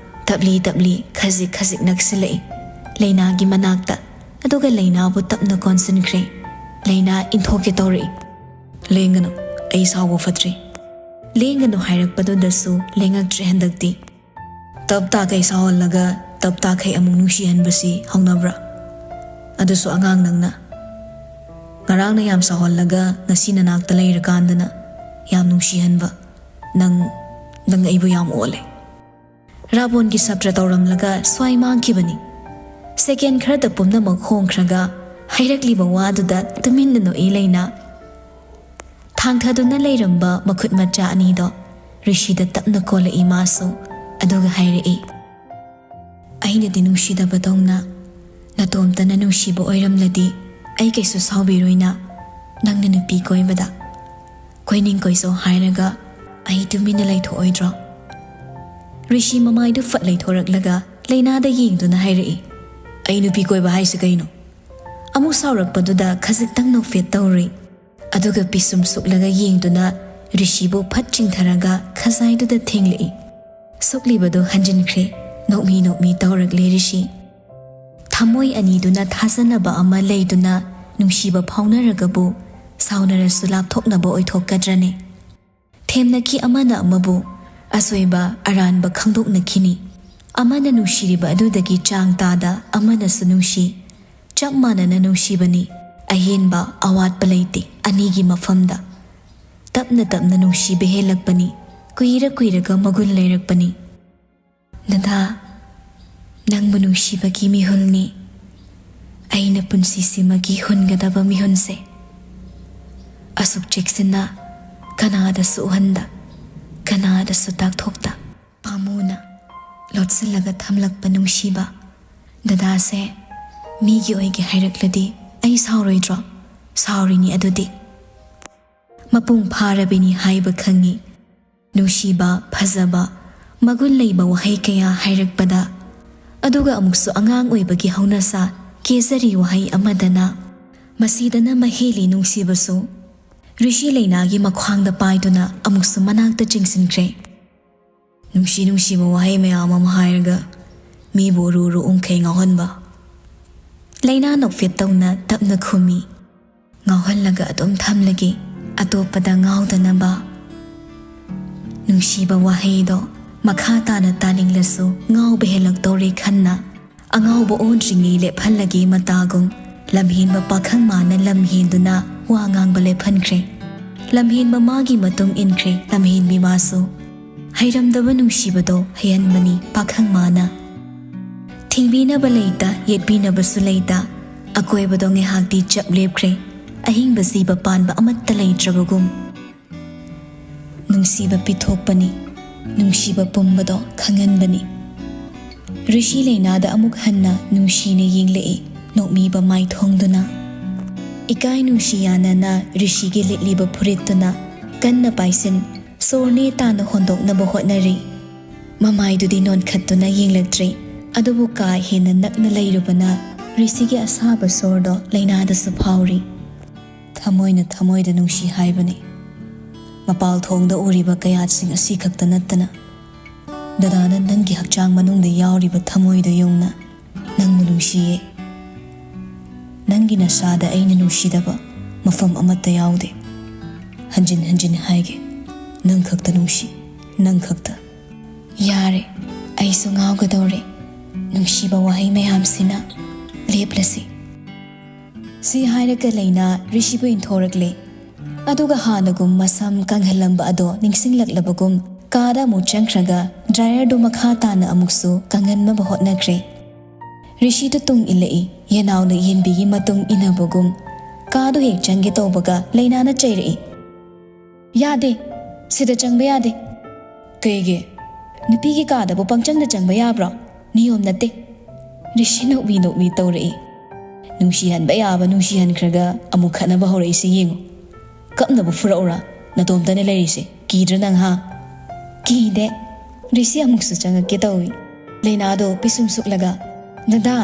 ꯇꯞꯂꯤ ꯇꯞꯂꯤ ꯈꯖꯤꯛ ꯈꯖꯤꯛ ꯅꯛꯁꯤꯜꯂꯛꯏ ꯂꯩꯅꯥꯒꯤ ꯃꯅꯥꯛꯇ꯫ ꯑꯗꯨꯒ ꯂꯩꯅꯥꯕꯨ ꯇꯞꯅ ꯀꯣꯟꯁꯤꯟꯈ꯭ꯔꯦ꯫ ꯂꯩꯅꯥ ꯏꯟꯊꯣꯛꯀꯦ ꯇꯧꯔꯛꯏ꯫ "ꯂꯦꯡꯒꯅꯨ, ꯑꯩ ꯁꯥꯎꯕ ꯐꯠꯇ꯭ꯔꯤ꯫ ꯂꯦꯡꯒꯅꯨ" ꯍꯥꯏꯔꯛꯄꯗꯨꯗꯁꯨ ꯂꯦꯡꯉꯛꯇ꯭ꯔꯦ ꯍꯟꯗꯛꯇꯤ꯫ "ꯇꯞ ꯇꯥꯈꯩ ꯁꯥꯎꯍꯜꯂꯒ ꯇꯞ ꯇꯥꯈꯩ ꯑꯃꯨꯛ ꯅꯨꯡꯁꯤꯍꯟꯕꯁꯤ ꯍꯧꯅꯕ꯭ꯔꯥ? ꯑꯗꯨꯁꯨ ꯑꯉꯥꯡ ꯅꯪꯅ꯫ ꯉꯔꯥꯡꯅ ꯌꯥꯝ ꯁꯥꯎꯍꯜꯂꯒ ꯉꯁꯤ ꯅꯅꯥꯛꯇ ꯂꯩꯔꯀꯥꯟꯗꯅ ꯌꯥꯝ ꯅꯨꯡꯁꯤꯍꯟꯕ꯫ ꯅꯪ, ꯅꯪ ꯑꯩꯕꯨ ꯌꯥꯝ ꯑꯣꯜꯂꯦ꯫" ꯔꯥꯕꯣꯟꯒꯤ ꯁꯞꯇ꯭ꯔ ꯇꯧꯔꯝꯂꯒ ꯁ꯭ꯋꯥꯏ ꯃꯥꯡꯈꯤꯕꯅꯤ꯫ ꯁꯦꯀꯦꯟ ꯈꯔꯗ ꯄꯨꯝꯅꯃꯛ ꯍꯣꯡꯈ꯭ꯔꯒ ꯍꯥꯏꯔꯛꯂꯤꯕ ꯋꯥꯗꯨꯗ ꯇꯨꯃꯤꯟꯅ ꯅꯣꯛꯏ ꯂꯩꯅꯥ꯫ ꯊꯥꯡꯊꯗꯨꯅ ꯂꯩꯔꯝꯕ ꯃꯈꯨꯠ ꯃꯆꯥ ꯑꯅꯤꯗꯣ ꯔꯤꯁꯤꯗ ꯇꯞꯅ ꯀꯣꯜꯂꯛꯏ ꯃꯥꯁꯨ, ꯑꯗꯨꯒ ꯍꯥꯏꯔꯛꯏ, "ꯑꯩꯅꯗꯤ ꯅꯨꯡꯁꯤꯗꯕꯗꯧꯅ ꯅꯇꯣꯝꯇꯅ ꯅꯨꯡꯁꯤꯕ ꯑꯣꯏꯔꯝꯂꯗꯤ "ꯑꯩ ꯀꯩꯁꯨ ꯁꯥꯎꯕꯤꯔꯣꯏꯅ, ꯅꯪꯅ ꯅꯨꯄꯤ ꯀꯣꯏꯕꯗ꯫ ꯀꯣꯏꯅꯤꯡ ꯀꯣꯏꯖꯧ ꯍꯥꯏꯔꯒ ꯑꯩ ꯇꯨꯃꯤꯟꯅ ꯂꯩꯊꯣꯛꯑꯣꯏꯗ꯭ꯔꯣ?" ꯔꯤꯁꯤ ꯃꯃꯥꯏꯗꯨ ꯐꯠ ꯂꯩꯊꯣꯔꯛꯂꯒ ꯂꯩꯅꯥꯗ ꯌꯦꯡꯗꯨꯅ ꯍꯥꯏꯔꯛꯏ, "ꯑꯩ ꯅꯨꯄꯤ ꯀꯣꯏꯕ ꯍꯥꯏꯁꯤ ꯀꯩꯅꯣ?" ꯑꯃꯨꯛ ꯁꯥꯎꯔꯛꯄꯗꯨꯗ ꯈꯖꯤꯛꯇꯪ ꯅꯣꯛꯐꯦꯠ ꯇꯧꯔꯨꯏ꯫ ꯑꯗꯨꯒ ꯄꯤꯁꯨꯝ ꯁꯨꯛꯂꯒ ꯌꯦꯡꯗꯨꯅ ꯔꯤꯁꯤꯕꯨ ꯐꯠ ꯆꯤꯡꯊꯔꯒ ꯈꯖꯥꯏꯗꯨꯗ ꯊꯦꯡꯂꯛꯏ꯫ ꯁꯣꯛꯂꯤꯕꯗꯨ ꯍꯟꯖꯤꯟꯈ꯭ꯔꯦ꯫ ꯅꯣꯛꯃꯤ ꯅꯣꯛꯃꯤ ꯇꯧꯔꯛꯂꯦ ꯔꯤꯁꯤ꯫ ꯊꯃꯣꯏ ꯑꯅꯤꯗꯨꯅ ꯊꯥꯖꯅꯕ ꯑꯃ ꯂꯩꯗꯨꯅ ꯅꯨꯡꯁꯤꯕ ꯐꯥꯎꯅꯔꯒꯕꯨ ꯁꯥꯎꯅꯔꯁꯨ ꯂꯥꯞꯊꯣꯛꯅꯕ ꯑꯣꯏꯊꯣꯛꯀꯗ꯭ꯔꯅꯦ? ꯊꯦꯝꯅꯈꯤ ꯑꯃꯅ ꯑꯃꯕꯨ, ꯑꯁꯣꯏꯕ ꯑꯔꯥꯟꯕ ꯈꯪꯗꯣꯛꯅꯈꯤꯅꯤ꯫ ꯑꯃꯅ ꯅꯨꯡꯁꯤꯔꯤꯕ ꯑꯗꯨꯗꯒꯤ ꯆꯥꯡ ꯇꯥꯗ ꯑꯃꯅꯁꯨ ꯅꯨꯡꯁꯤ꯫ ꯆꯞ ꯃꯥꯟꯅꯅ ꯅꯨꯡꯁꯤꯕꯅꯤ꯫ ꯑꯍꯦꯟꯕ ꯑꯋꯥꯠꯄ ꯂꯩꯇꯦ ꯑꯅꯤꯒꯤ ꯃꯐꯝꯗ꯫ ꯇꯞꯅ ꯇꯞꯅ ꯅꯨꯡꯁꯤꯕ ꯍꯦꯜꯂꯛꯄꯅꯤ꯫ ꯀꯨꯏꯔ ꯀꯨꯏꯔꯒ ꯃꯒꯨꯟ ꯂꯩꯔꯛꯄꯅꯤ꯫ ꯗꯗꯥ, ꯅꯪꯕꯨ ꯅꯨꯡꯁꯤꯕꯒꯤ ꯃꯤꯍꯨꯜꯅꯤ ꯑꯩꯅ ꯄꯨꯟꯁꯤꯁꯤꯃꯒꯤ ꯍꯨꯟꯒꯗꯕ ꯃꯤꯍꯨꯟꯁꯦ꯫ ꯑꯁꯨꯛ ꯆꯦꯛꯁꯤꯟꯅ ꯀꯅꯥꯗꯁꯨ ꯎꯍꯟꯗ, ꯀꯅꯥꯗꯁꯨ ꯇꯥꯛꯊꯣꯛꯇ꯫ ꯄꯥꯝꯃꯨꯅ ꯂꯣꯠꯁꯤꯜꯂꯒ ꯊꯝꯂꯛꯄ ꯅꯨꯡꯁꯤꯕ꯫ ꯗꯗꯥꯁꯦ ꯃꯤꯒꯤ ꯑꯣꯏꯒꯦ ꯍꯥꯏꯔꯛꯂꯗꯤ ꯑꯩ ꯁꯥꯎꯔꯣꯏꯗ꯭ꯔꯣ? ꯁꯥꯎꯔꯤꯅꯤ ꯑꯗꯨꯗꯤ꯫ ꯃꯄꯨꯡ ꯐꯥꯔꯕꯤꯅꯤ ꯍꯥꯏꯕ ꯈꯪꯉꯤ꯫ ꯅꯨꯡꯁꯤꯕ, ꯐꯖꯕ, ꯃꯒꯨꯟ ꯂꯩꯕ ꯋꯥꯍꯩ ꯀꯌꯥ ꯍꯥꯏꯔꯛꯄꯗ, ꯑꯗꯨꯒ ꯑꯃꯨꯛꯁꯨ ꯑꯉꯥꯡ ꯑꯣꯏꯕꯒꯤ ꯍꯧꯅꯁꯥ ꯀꯦꯖꯔꯤ ꯋꯥꯍꯩ ꯑꯃꯗꯅ꯫ ꯃꯁꯤꯗꯅ ꯃꯍꯦꯜꯂꯤ ꯅꯨꯡꯁꯤꯕꯁꯨ꯫ ꯔꯤꯁꯤ ꯂꯩꯅꯥꯒꯤ ꯃꯈ꯭ꯋꯥꯡꯗ ꯄꯥꯏꯗꯨꯅ ꯑꯃꯨꯛꯁꯨ ꯃꯅꯥꯛꯇ ꯆꯤꯡꯁꯤꯟꯈ꯭ꯔꯦ꯫ ꯅꯨꯡꯁꯤ ꯅꯨꯡꯁꯤꯕ ꯋꯥꯍꯩ ꯃꯌꯥꯝ ꯑꯃ ꯍꯥꯏꯔꯒ ꯃꯤꯕꯨ ꯎꯔꯨ ꯎꯔꯨ ꯎꯪꯈꯩ ꯉꯥꯎꯍꯟꯕ꯫ ꯂꯩꯅꯥ ꯅꯣꯛꯐꯦꯠ ꯇꯧꯅ ꯇꯞꯅ ꯈꯨꯝꯃꯤ, ꯉꯥꯎꯍꯜꯂꯒ ꯑꯗꯨꯝ ꯊꯝꯂꯒꯦ, ꯑꯇꯣꯞꯄꯗ ꯉꯥꯎꯗꯅꯕ꯫ ꯅꯨꯡꯁꯤꯕ ꯋꯥꯍꯩꯗꯣ ꯃꯈꯥ ꯇꯥꯅ ꯇꯥꯅꯤꯡꯂꯁꯨ ꯉꯥꯎꯕ ꯍꯦꯜꯂꯛꯇꯧꯔꯦ ꯈꯟꯅ, ꯑꯉꯥꯎꯕ ꯑꯣꯟꯗ꯭ꯔꯤꯉꯩ ꯂꯦꯞꯍꯜꯂꯒꯦ ꯃꯇꯥꯒꯨꯝ꯫ ꯂꯝꯍꯦꯟꯕ ꯄꯥꯈꯪ ꯃꯥꯅ ꯂꯝ ꯍꯦꯟꯗꯨꯅ ꯋꯥ ꯉꯥꯡꯕ ꯂꯦꯞꯍꯟꯈ꯭ꯔꯦ꯫ ꯂꯝꯍꯦꯟꯕ ꯃꯥꯒꯤ ꯃꯇꯨꯡ ꯏꯟꯈ꯭ꯔꯦ ꯂꯝꯍꯦꯟꯕꯤ ꯃꯥꯁꯨ꯫ ꯍꯩꯔꯝꯗꯕ ꯅꯨꯡꯁꯤꯕꯗꯣ ꯍꯩꯍꯟꯕꯅꯤ ꯄꯥꯈꯪ ꯃꯥꯅ꯫ ꯊꯤꯡꯕꯤꯅꯕ ꯂꯩꯇ, ꯌꯦꯠꯄꯤꯅꯕꯁꯨ ꯂꯩꯇ, ꯑꯀꯣꯏꯕꯗꯣ ꯉꯥꯏꯍꯥꯛꯇꯤ ꯆꯞ ꯂꯦꯞꯈ꯭ꯔꯦ꯫ ꯑꯍꯤꯡꯕ ꯖꯤꯕ ꯄꯥꯟꯕ ꯑꯃꯠꯇ ꯂꯩꯇ꯭ꯔꯕꯒꯨꯝ꯫ ꯅꯨꯡꯁꯤꯕ ꯄꯤꯊꯣꯛꯄꯅꯤ, ꯅꯨꯡꯁꯤꯕ ꯄꯨꯝꯕꯗꯣ ꯈꯪꯍꯟꯕꯅꯤ꯫ ꯔꯤꯁꯤ ꯂꯩꯅꯥꯗ ꯑꯃꯨꯛ ꯍꯟꯅ ꯅꯨꯡꯁꯤꯅ ꯌꯦꯡꯂꯛꯏ, ꯅꯣꯛꯃꯤꯕ ꯃꯥꯏꯊꯣꯡꯗꯨꯅ꯫ ꯏꯀꯥꯏ ꯅꯨꯡꯁꯤ ꯌꯥꯅꯅ ꯔꯤꯁꯤꯒꯤ ꯂꯤꯠꯂꯤꯕ ꯐꯨꯔꯤꯠꯇꯨꯅ ꯀꯟꯅ ꯄꯥꯏꯁꯤꯟ, ꯁꯣꯔ ꯅꯦ ꯇꯥꯅ ꯍꯣꯟꯗꯣꯛꯅꯕ ꯍꯣꯠꯅꯔꯤ꯫ ꯃꯃꯥꯏꯗꯨꯗꯤ ꯅꯣꯟꯈꯠꯇꯨꯅ ꯌꯦꯡꯂꯛꯇ꯭ꯔꯤ꯫ ꯑꯗꯨꯕꯨ ꯀꯥ ꯍꯦꯟꯅ ꯅꯛꯅ ꯂꯩꯔꯨꯕꯅ ꯔꯤꯁꯤꯒꯤ ꯑꯁꯥꯕ ꯁꯣꯔꯗꯣ ꯂꯩꯅꯥꯗꯁꯨ ꯐꯥꯎꯔꯤ꯫ ꯊꯃꯣꯏꯅ ꯊꯃꯣꯏꯗ ꯅꯨꯡꯁꯤ ꯍꯥꯏꯕꯅꯤ꯫ ꯃꯄꯥꯜ ꯊꯣꯡꯗ ꯎꯔꯤꯕ ꯀꯌꯥꯠꯁꯤꯡ ꯑꯁꯤ ꯈꯛꯇ ꯅꯠꯇꯅ, ꯗꯗꯥꯅ ꯅꯪꯒꯤ ꯍꯛꯆꯥꯡ ꯃꯅꯨꯡꯗ ꯌꯥꯎꯔꯤꯕ ꯊꯃꯣꯏꯗ ꯌꯧꯅ ꯅꯪꯕꯨ ꯅꯨꯡꯁꯤꯌꯦ꯫ ꯅꯪꯒꯤ ꯅꯁꯥꯗ ꯑꯩꯅ ꯅꯨꯡꯁꯤꯗꯕ ꯃꯐꯝ ꯑꯃꯠꯇ ꯌꯥꯎꯗꯦ꯫ ꯍꯟꯖꯤꯟ ꯍꯟꯖꯤꯟ ꯍꯥꯏꯒꯦ, ꯅꯪ ꯈꯛꯇ ꯅꯨꯡꯁꯤ, ꯅꯪ ꯈꯛꯇ꯫ ꯌꯥꯔꯦ, ꯑꯩꯁꯨ ꯉꯥꯎꯒꯗꯧꯔꯦ꯫ ꯅꯨꯡꯁꯤꯕ ꯋꯥꯍꯩ ꯃꯌꯥꯝꯁꯤꯅ ꯂꯦꯞꯂꯁꯤ꯫ ꯁꯤ ꯍꯥꯏꯔꯒ ꯂꯩꯅꯥ ꯔꯤꯁꯤꯕꯨ ꯏꯟꯊꯣꯔꯛꯂꯦ꯫ ꯑꯗꯨꯒ ꯍꯥꯟꯅꯒꯨꯝ ꯃꯁꯝ ꯀꯪꯍꯜꯂꯝꯕ ꯑꯗꯣ ꯅꯤꯡꯁꯤꯡꯂꯛꯂꯕꯒꯨꯝ ꯀꯥꯗ ꯑꯃꯨꯛ ꯆꯪꯈ꯭ꯔꯒ ꯗ꯭ꯔꯥꯏꯌꯔꯗꯨ ꯃꯈꯥ ꯇꯥꯅ ꯑꯃꯨꯛꯁꯨ ꯀꯪꯍꯟꯅꯕ ꯍꯣꯠꯅꯈ꯭ꯔꯦ꯫ ꯔꯤꯁꯤꯗꯨ ꯇꯨꯡ ꯏꯜꯂꯛꯏ꯫ ꯌꯦꯅꯥꯎꯅ ꯌꯦꯟꯕꯤꯒꯤ ꯃꯇꯨꯡ ꯏꯟꯅꯕꯒꯨꯝ ꯀꯥꯗꯨ ꯍꯦꯛ ꯆꯪꯒꯦ ꯇꯧꯕꯒ ꯂꯩꯅꯥꯅ ꯆꯩꯔꯛꯏ꯫ "ꯌꯥꯗꯦ, ꯁꯤꯗ ꯆꯪꯕ ꯌꯥꯗꯦ꯫" "ꯀꯩꯒꯤ? ꯅꯨꯄꯤꯒꯤ ꯀꯥꯗꯕꯨ ꯄꯪꯆꯪꯗ ꯆꯪꯕ ꯌꯥꯕ꯭ꯔꯣ? ꯅꯤꯌꯣꯝ ꯅꯠꯇꯦ꯫" ꯔꯤꯁꯤ ꯅꯣꯛꯃꯤ ꯅꯣꯛꯃꯤ ꯇꯧꯔꯛꯏ꯫ "ꯅꯨꯡꯁꯤꯍꯟꯕ ꯌꯥꯕ ꯅꯨꯡꯁꯤꯍꯟꯈ꯭ꯔꯒ ꯑꯃꯨꯛ ꯈꯠꯅꯕ ꯍꯧꯔꯛꯏꯁꯤ ꯌꯦꯡꯉꯨ꯫ ꯀꯞꯅꯕ ꯐꯨꯔꯛꯎꯔꯥ? ꯅꯇꯣꯝꯇꯅ ꯂꯩꯔꯤꯁꯦ꯫ ꯀꯤꯗ꯭ꯔꯥ ꯅꯪ, ꯍꯥ?" "ꯀꯤꯗꯦ꯫" ꯔꯤꯁꯤ ꯑꯃꯨꯛꯁꯨ ꯆꯪꯉꯛꯀꯦ ꯇꯧꯏ꯫ ꯂꯩꯅꯥꯗꯣ ꯄꯤꯁꯨꯝ ꯁꯨꯛꯂꯒ, "ꯗꯗꯥ!"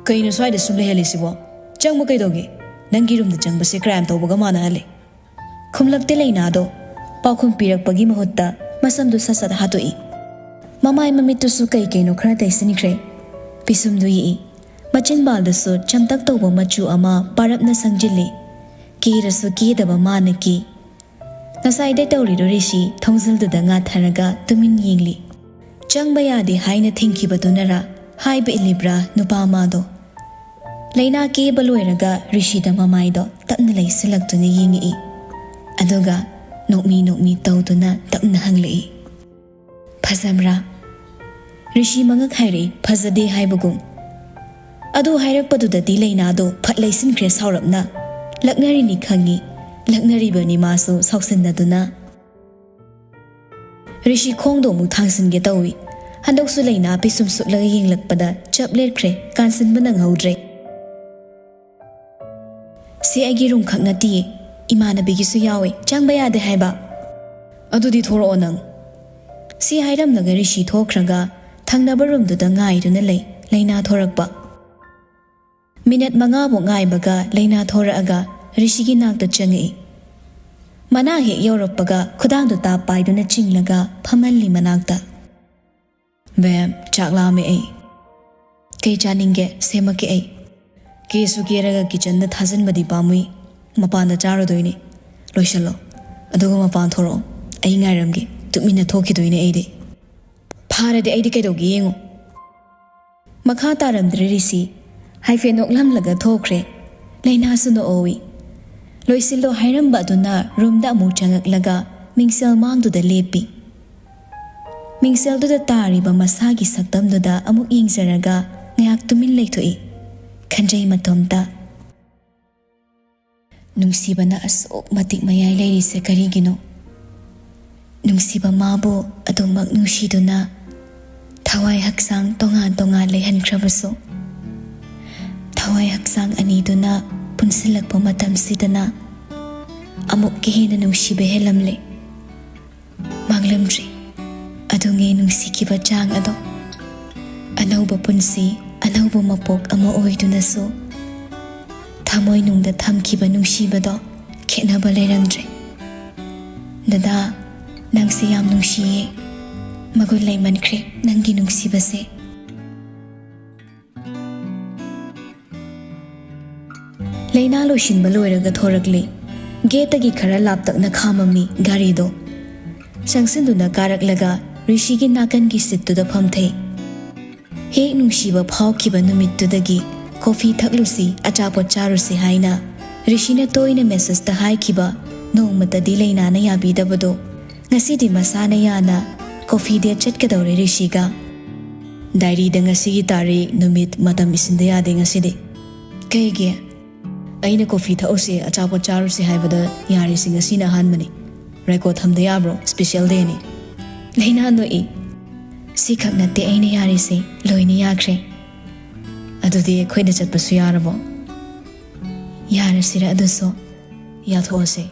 "ꯀꯩꯅꯣ ꯁ꯭ꯋꯥꯏꯗ ꯁꯨꯝ ꯂꯩꯍꯜꯂꯤꯁꯤꯕꯣ? ꯆꯪꯕ ꯀꯩꯗꯧꯒꯦ? ꯅꯪꯒꯤ ꯔꯨꯝꯗ ꯆꯪꯕꯁꯦ ꯀ꯭ꯔꯥꯏꯝ ꯇꯧꯕꯒ ꯃꯥꯟꯅꯍꯜꯂꯦ꯫" ꯈꯨꯝꯂꯛꯇꯦ ꯂꯩꯅꯥꯗꯣ꯫ ꯄꯥꯎꯈꯨꯝ ꯄꯤꯔꯛꯄꯒꯤ ꯃꯍꯨꯠꯇ ꯃꯁꯝꯗꯨ ꯁꯠ ꯁꯠ ꯍꯥꯠꯇꯣꯛꯏ꯫ ꯃꯃꯥꯏ ꯃꯃꯤꯠꯇꯨꯁꯨ ꯀꯩ ꯀꯩꯅꯣ ꯈꯔ ꯇꯩꯁꯤꯟꯈ꯭ꯔꯦ꯫ ꯄꯤꯁꯨꯝꯗꯨ ꯌꯦꯛꯏ꯫ ꯃꯆꯤꯟꯕꯥꯜꯗꯁꯨ ꯆꯝꯇꯛ ꯇꯧꯕ ꯃꯆꯨ ꯑꯃ ꯄꯥꯔꯞꯅ ꯁꯪꯖꯤꯜꯂꯤ꯫ ꯀꯦꯔꯁꯨ ꯀꯦꯗꯕ ꯃꯥꯅ ꯀꯦ꯫ ꯉꯁꯥꯏꯗꯩ ꯇꯧꯔꯤꯗꯣ ꯔꯤꯁꯤ ꯊꯣꯡꯖꯤꯜꯗꯨꯗ ꯉꯥꯊꯔꯒ ꯇꯨꯃꯤꯟ ꯌꯦꯡꯂꯤ꯫ ꯆꯪꯕ ꯌꯥꯗꯦ ꯍꯥꯏꯅ ꯊꯤꯡꯈꯤꯕꯗꯨꯅꯔꯥ, ꯍꯥꯏꯕ ꯏꯜꯂꯤꯕ꯭ꯔꯥ ꯅꯨꯄꯥ ꯑꯃꯗꯣ? ꯂꯩꯅꯥ ꯀꯦꯕ ꯂꯣꯏꯔꯒ ꯔꯤꯁꯤꯗ ꯃꯃꯥꯏꯗꯣ ꯇꯞꯅ ꯂꯩꯁꯤꯜꯂꯛꯇꯨꯅ ꯌꯦꯡꯉꯛꯏ꯫ ꯑꯗꯨꯒ ꯅꯣꯛꯃꯤ ꯅꯣꯛꯃꯤ ꯇꯧꯗꯨꯅ ꯇꯞꯅ ꯍꯪꯂꯛꯏ, "ꯐꯖꯕ꯭ꯔꯥ?" ꯔꯤꯁꯤ ꯃꯉꯛ ꯍꯥꯏꯔꯛꯏ, ꯐꯖꯗꯦ ꯍꯥꯏꯕꯒꯨꯝ꯫ ꯑꯗꯨ ꯍꯥꯏꯔꯛꯄꯗꯨꯗꯗꯤ ꯂꯩꯅꯥꯗꯣ ꯐꯠ ꯂꯩꯁꯤꯟꯈ꯭ꯔꯦ ꯁꯥꯎꯔꯞꯅ꯫ ꯂꯛꯅꯔꯤꯅꯤ ꯈꯪꯉꯤ, ꯂꯛꯅꯔꯤꯕꯅꯤ ꯃꯥꯁꯨ ꯁꯥꯎꯁꯤꯟꯅꯗꯨꯅ꯫ ꯔꯤꯁꯤ ꯈꯣꯡꯗꯣ ꯑꯃꯨꯛ ꯊꯥꯡꯖꯤꯟꯒꯦ ꯇꯧꯏ꯫ ꯍꯟꯗꯛꯁꯨ ꯂꯩꯅꯥ ꯄꯤꯁꯨꯝ ꯁꯨꯛꯂꯒ ꯌꯦꯡꯂꯛꯄꯗ ꯆꯞ ꯂꯦꯞꯈ꯭ꯔꯦ, ꯀꯥꯟꯁꯤꯟꯕ ꯅꯪꯍꯧꯗ꯭ꯔꯦ꯫ "ꯁꯤ ꯑꯩꯒꯤ ꯔꯨꯝ ꯈꯛ ꯅꯠꯇꯤꯌꯦ, ꯏꯃꯥꯟꯅꯕꯤꯒꯤꯁꯨ ꯌꯥꯎꯋꯦ, ꯆꯪꯕ ꯌꯥꯗꯦ ꯍꯥꯏꯕ?" "ꯑꯗꯨꯗꯤ ꯊꯣꯔꯛꯑꯣ ꯅꯪ꯫" ꯁꯤ ꯍꯥꯏꯔꯝꯂꯒ ꯔꯤꯁꯤ ꯊꯣꯛꯈ꯭ꯔꯒ ꯊꯪꯅꯕ ꯔꯨꯝꯗꯨꯗ ꯉꯥꯏꯗꯨꯅ ꯂꯩ꯫ ꯂꯩꯅꯥ ꯊꯣꯔꯛꯄ꯫ ꯃꯤꯅꯠ ꯃꯉꯥꯃꯨꯛ ꯉꯥꯏꯕꯒ ꯂꯩꯅꯥ ꯊꯣꯔꯛꯑꯒ ꯔꯤꯁꯤꯒꯤ ꯅꯥꯛꯇ ꯆꯪꯉꯛꯏ꯫ ꯃꯅꯥ ꯍꯦꯛ ꯌꯧꯔꯛꯄꯒ ꯈꯨꯗꯥꯡꯗꯣ ꯇꯥꯞ ꯄꯥꯏꯗꯨꯅ ꯆꯤꯡꯂꯒ ꯐꯝꯍꯜꯂꯤ ꯃꯅꯥꯛꯇ꯫ "ꯕꯦꯝ, ꯆꯥꯛ ꯂꯥꯝꯃꯦ ꯑꯩ꯫ ꯀꯩ ꯆꯥꯅꯤꯡꯒꯦ? ꯁꯦꯝꯃꯛꯀꯦ ꯑꯩ꯫" ꯀꯦꯁꯨ ꯀꯦꯔꯒ ꯀꯤꯆꯟꯗ ꯊꯥꯖꯤꯟꯕꯗꯤ ꯄꯥꯝꯃꯨꯏ꯫ "ꯃꯄꯥꯟꯗ ꯆꯥꯔꯨꯗꯣꯏꯅꯦ꯫ ꯂꯣꯏꯁꯜꯂꯣ꯫ ꯑꯗꯨꯒ ꯃꯄꯥꯟ ꯊꯣꯔꯛꯑꯣ꯫ ꯑꯩ ꯉꯥꯏꯔꯝꯒꯦ꯫ ꯇꯨꯃꯤꯟꯅ ꯊꯣꯛꯈꯤꯗꯣꯏꯅꯦ ꯑꯩꯗꯤ꯫ ꯐꯥꯔꯗꯤ ꯑꯩꯗꯤ ꯀꯩꯗꯧꯒꯦ ꯌꯦꯡꯉꯨ꯫" ꯃꯈꯥ ꯇꯥꯔꯝꯗ꯭ꯔꯦ ꯔꯤꯁꯤ꯫ ꯍꯥꯏꯐꯦꯠ ꯅꯣꯛꯂꯝꯂꯒ ꯊꯣꯛꯈ꯭ꯔꯦ꯫ ꯂꯩꯅꯥꯁꯨ ꯅꯣꯛꯍꯧꯏ꯫ ꯂꯣꯏꯁꯤꯜꯂꯣ ꯍꯥꯏꯔꯝꯕ ꯑꯗꯨꯅ ꯔꯨꯝꯗ ꯑꯃꯨꯛ ꯆꯪꯉꯛꯂꯒ ꯃꯤꯡꯁꯦꯜ ꯃꯥꯡꯗꯨꯗ ꯂꯦꯞꯄꯤ꯫ ꯃꯤꯡꯁꯦꯜꯗꯨꯗ ꯇꯥꯔꯤꯕ ꯃꯁꯥꯒꯤ ꯁꯛꯇꯝꯗꯨꯗ ꯑꯃꯨꯛ ꯌꯦꯡꯖꯔꯒ ꯉꯥꯏꯍꯥꯛ ꯇꯨꯃꯤꯟ ꯂꯩꯊꯣꯛꯏ꯫ ꯈꯟꯖꯩ ꯃꯇꯣꯝꯇ꯫ ꯅꯨꯡꯁꯤꯕꯅ ꯑꯁꯨꯛ ꯃꯇꯤꯛ ꯃꯌꯥꯏ ꯂꯩꯔꯤꯁꯦ ꯀꯔꯤꯒꯤꯅꯣ? ꯅꯨꯡꯁꯤꯕ ꯃꯥꯕꯨ ꯑꯗꯨꯃꯛ ꯅꯨꯡꯁꯤꯗꯨꯅ ꯊꯋꯥꯏ ꯍꯛꯆꯥꯡ ꯇꯣꯉꯥꯟ ꯇꯣꯉꯥꯟ ꯂꯩꯍꯟꯈ꯭ꯔꯕꯁꯨ, ꯊꯋꯥꯏ ꯍꯛꯆꯥꯡ ꯑꯅꯤꯗꯨꯅ ꯄꯨꯟꯁꯤꯜꯂꯛꯄ ꯃꯇꯝꯁꯤꯗꯅ ꯑꯃꯨꯛꯀ ꯍꯦꯟꯅ ꯅꯨꯡꯁꯤꯕ ꯍꯦꯜꯂꯝꯂꯦ꯫ ꯃꯥꯡꯂꯝꯗ꯭ꯔꯤ꯫ ꯑꯗꯨꯉꯩ ꯅꯨꯡꯁꯤꯈꯤꯕ ꯆꯥꯡ ꯑꯗꯣ꯫ ꯑꯅꯧꯕ ꯄꯨꯟꯁꯤ, ꯑꯅꯧꯕ ꯃꯄꯣꯛ ꯑꯃ ꯑꯣꯏꯗꯨꯅꯁꯨ ꯊꯃꯣꯏꯅꯨꯡꯗ ꯊꯝꯈꯤꯕ ꯅꯨꯡꯁꯤꯕꯗꯣ ꯈꯦꯠꯅꯕ ꯂꯩꯔꯝꯗ꯭ꯔꯦ꯫ ꯗꯗꯥ, ꯅꯪꯁꯦ ꯌꯥꯝ ꯅꯨꯡꯁꯤꯌꯦ꯫ ꯃꯒꯨꯟ ꯂꯩꯃꯟꯈ꯭ꯔꯦ ꯅꯪꯒꯤ ꯅꯨꯡꯁꯤꯕꯁꯦ꯫ ꯂꯩꯅꯥ ꯂꯣꯏꯁꯤꯟꯕ ꯂꯣꯏꯔꯒ ꯊꯣꯔꯛꯂꯤ꯫ ꯒꯦꯠꯇꯒꯤ ꯈꯔ ꯂꯥꯞꯇꯛꯅ ꯈꯥꯝꯃꯝꯃꯤ ꯒꯥꯔꯤꯗꯣ꯫ ꯆꯪꯁꯤꯟꯗꯨꯅ ꯀꯥꯔꯛꯂꯒ ꯔꯤꯁꯤꯒꯤ ꯅꯥꯀꯟꯒꯤ ꯁꯤꯠꯇꯨꯗ ꯐꯝꯊꯩ꯫ ꯍꯦꯛ ꯅꯨꯡꯁꯤꯕ ꯐꯥꯎꯈꯤꯕ ꯅꯨꯃꯤꯠꯇꯨꯗꯒꯤ ꯀꯣꯐꯤ ꯊꯛꯂꯨꯁꯤ, ꯑꯆꯥꯄꯣꯠ ꯆꯥꯔꯨꯁꯤ ꯍꯥꯏꯅ ꯔꯤꯁꯤꯅ ꯇꯣꯏꯅ ꯃꯦꯁꯦꯖꯇ ꯍꯥꯏꯈꯤꯕ ꯅꯣꯡꯃꯇꯗꯤ ꯂꯩꯅꯥꯅ ꯌꯥꯕꯤꯗꯕꯗꯣ ꯉꯁꯤꯗꯤ ꯃꯁꯥꯅ ꯌꯥꯅ ꯀꯣꯐꯤ ꯗꯦꯠ ꯆꯠꯀꯗꯧꯔꯦ ꯔꯤꯁꯤꯒ꯫ ꯗꯥꯏꯔꯤꯗ ꯉꯁꯤꯒꯤ ꯇꯥꯔꯤꯛ, ꯅꯨꯃꯤꯠ, ꯃꯇꯝ ꯏꯁꯤꯟꯗ ꯌꯥꯗꯦ ꯉꯁꯤꯗꯤ꯫ ꯀꯩꯒꯤ? ꯑꯩꯅ ꯀꯣꯐꯤ ꯊꯛꯎꯁꯦ, ꯑꯆꯥꯄꯣꯠ ꯆꯥꯔꯨꯁꯦ ꯍꯥꯏꯕꯗ ꯌꯥꯔꯤꯁꯦ ꯉꯁꯤꯅ ꯑꯍꯥꯟꯕꯅꯤ꯫ ꯔꯦꯀꯣꯔꯗ ꯊꯝꯗ ꯌꯥꯕ꯭ꯔꯣ? ꯁ꯭ꯄꯦꯁꯦꯜ ꯗꯦꯅꯤ꯫ ꯂꯩꯅꯥ ꯅꯣꯛꯏ꯫ ꯁꯤꯈꯛ ꯅꯠꯇꯦ ꯑꯩꯅ ꯌꯥꯔꯤꯁꯦ, ꯂꯣꯏꯅ ꯌꯥꯈ꯭ꯔꯦ꯫ ꯑꯗꯨꯗꯤ ꯑꯩꯈꯣꯏꯗ ꯆꯠꯄꯁꯨ ꯌꯥꯔꯕꯣ? "ꯌꯥꯔꯁꯤꯔ ꯑꯗꯨꯁꯨ? ꯌꯥꯊꯣꯛꯑꯁꯦ꯫"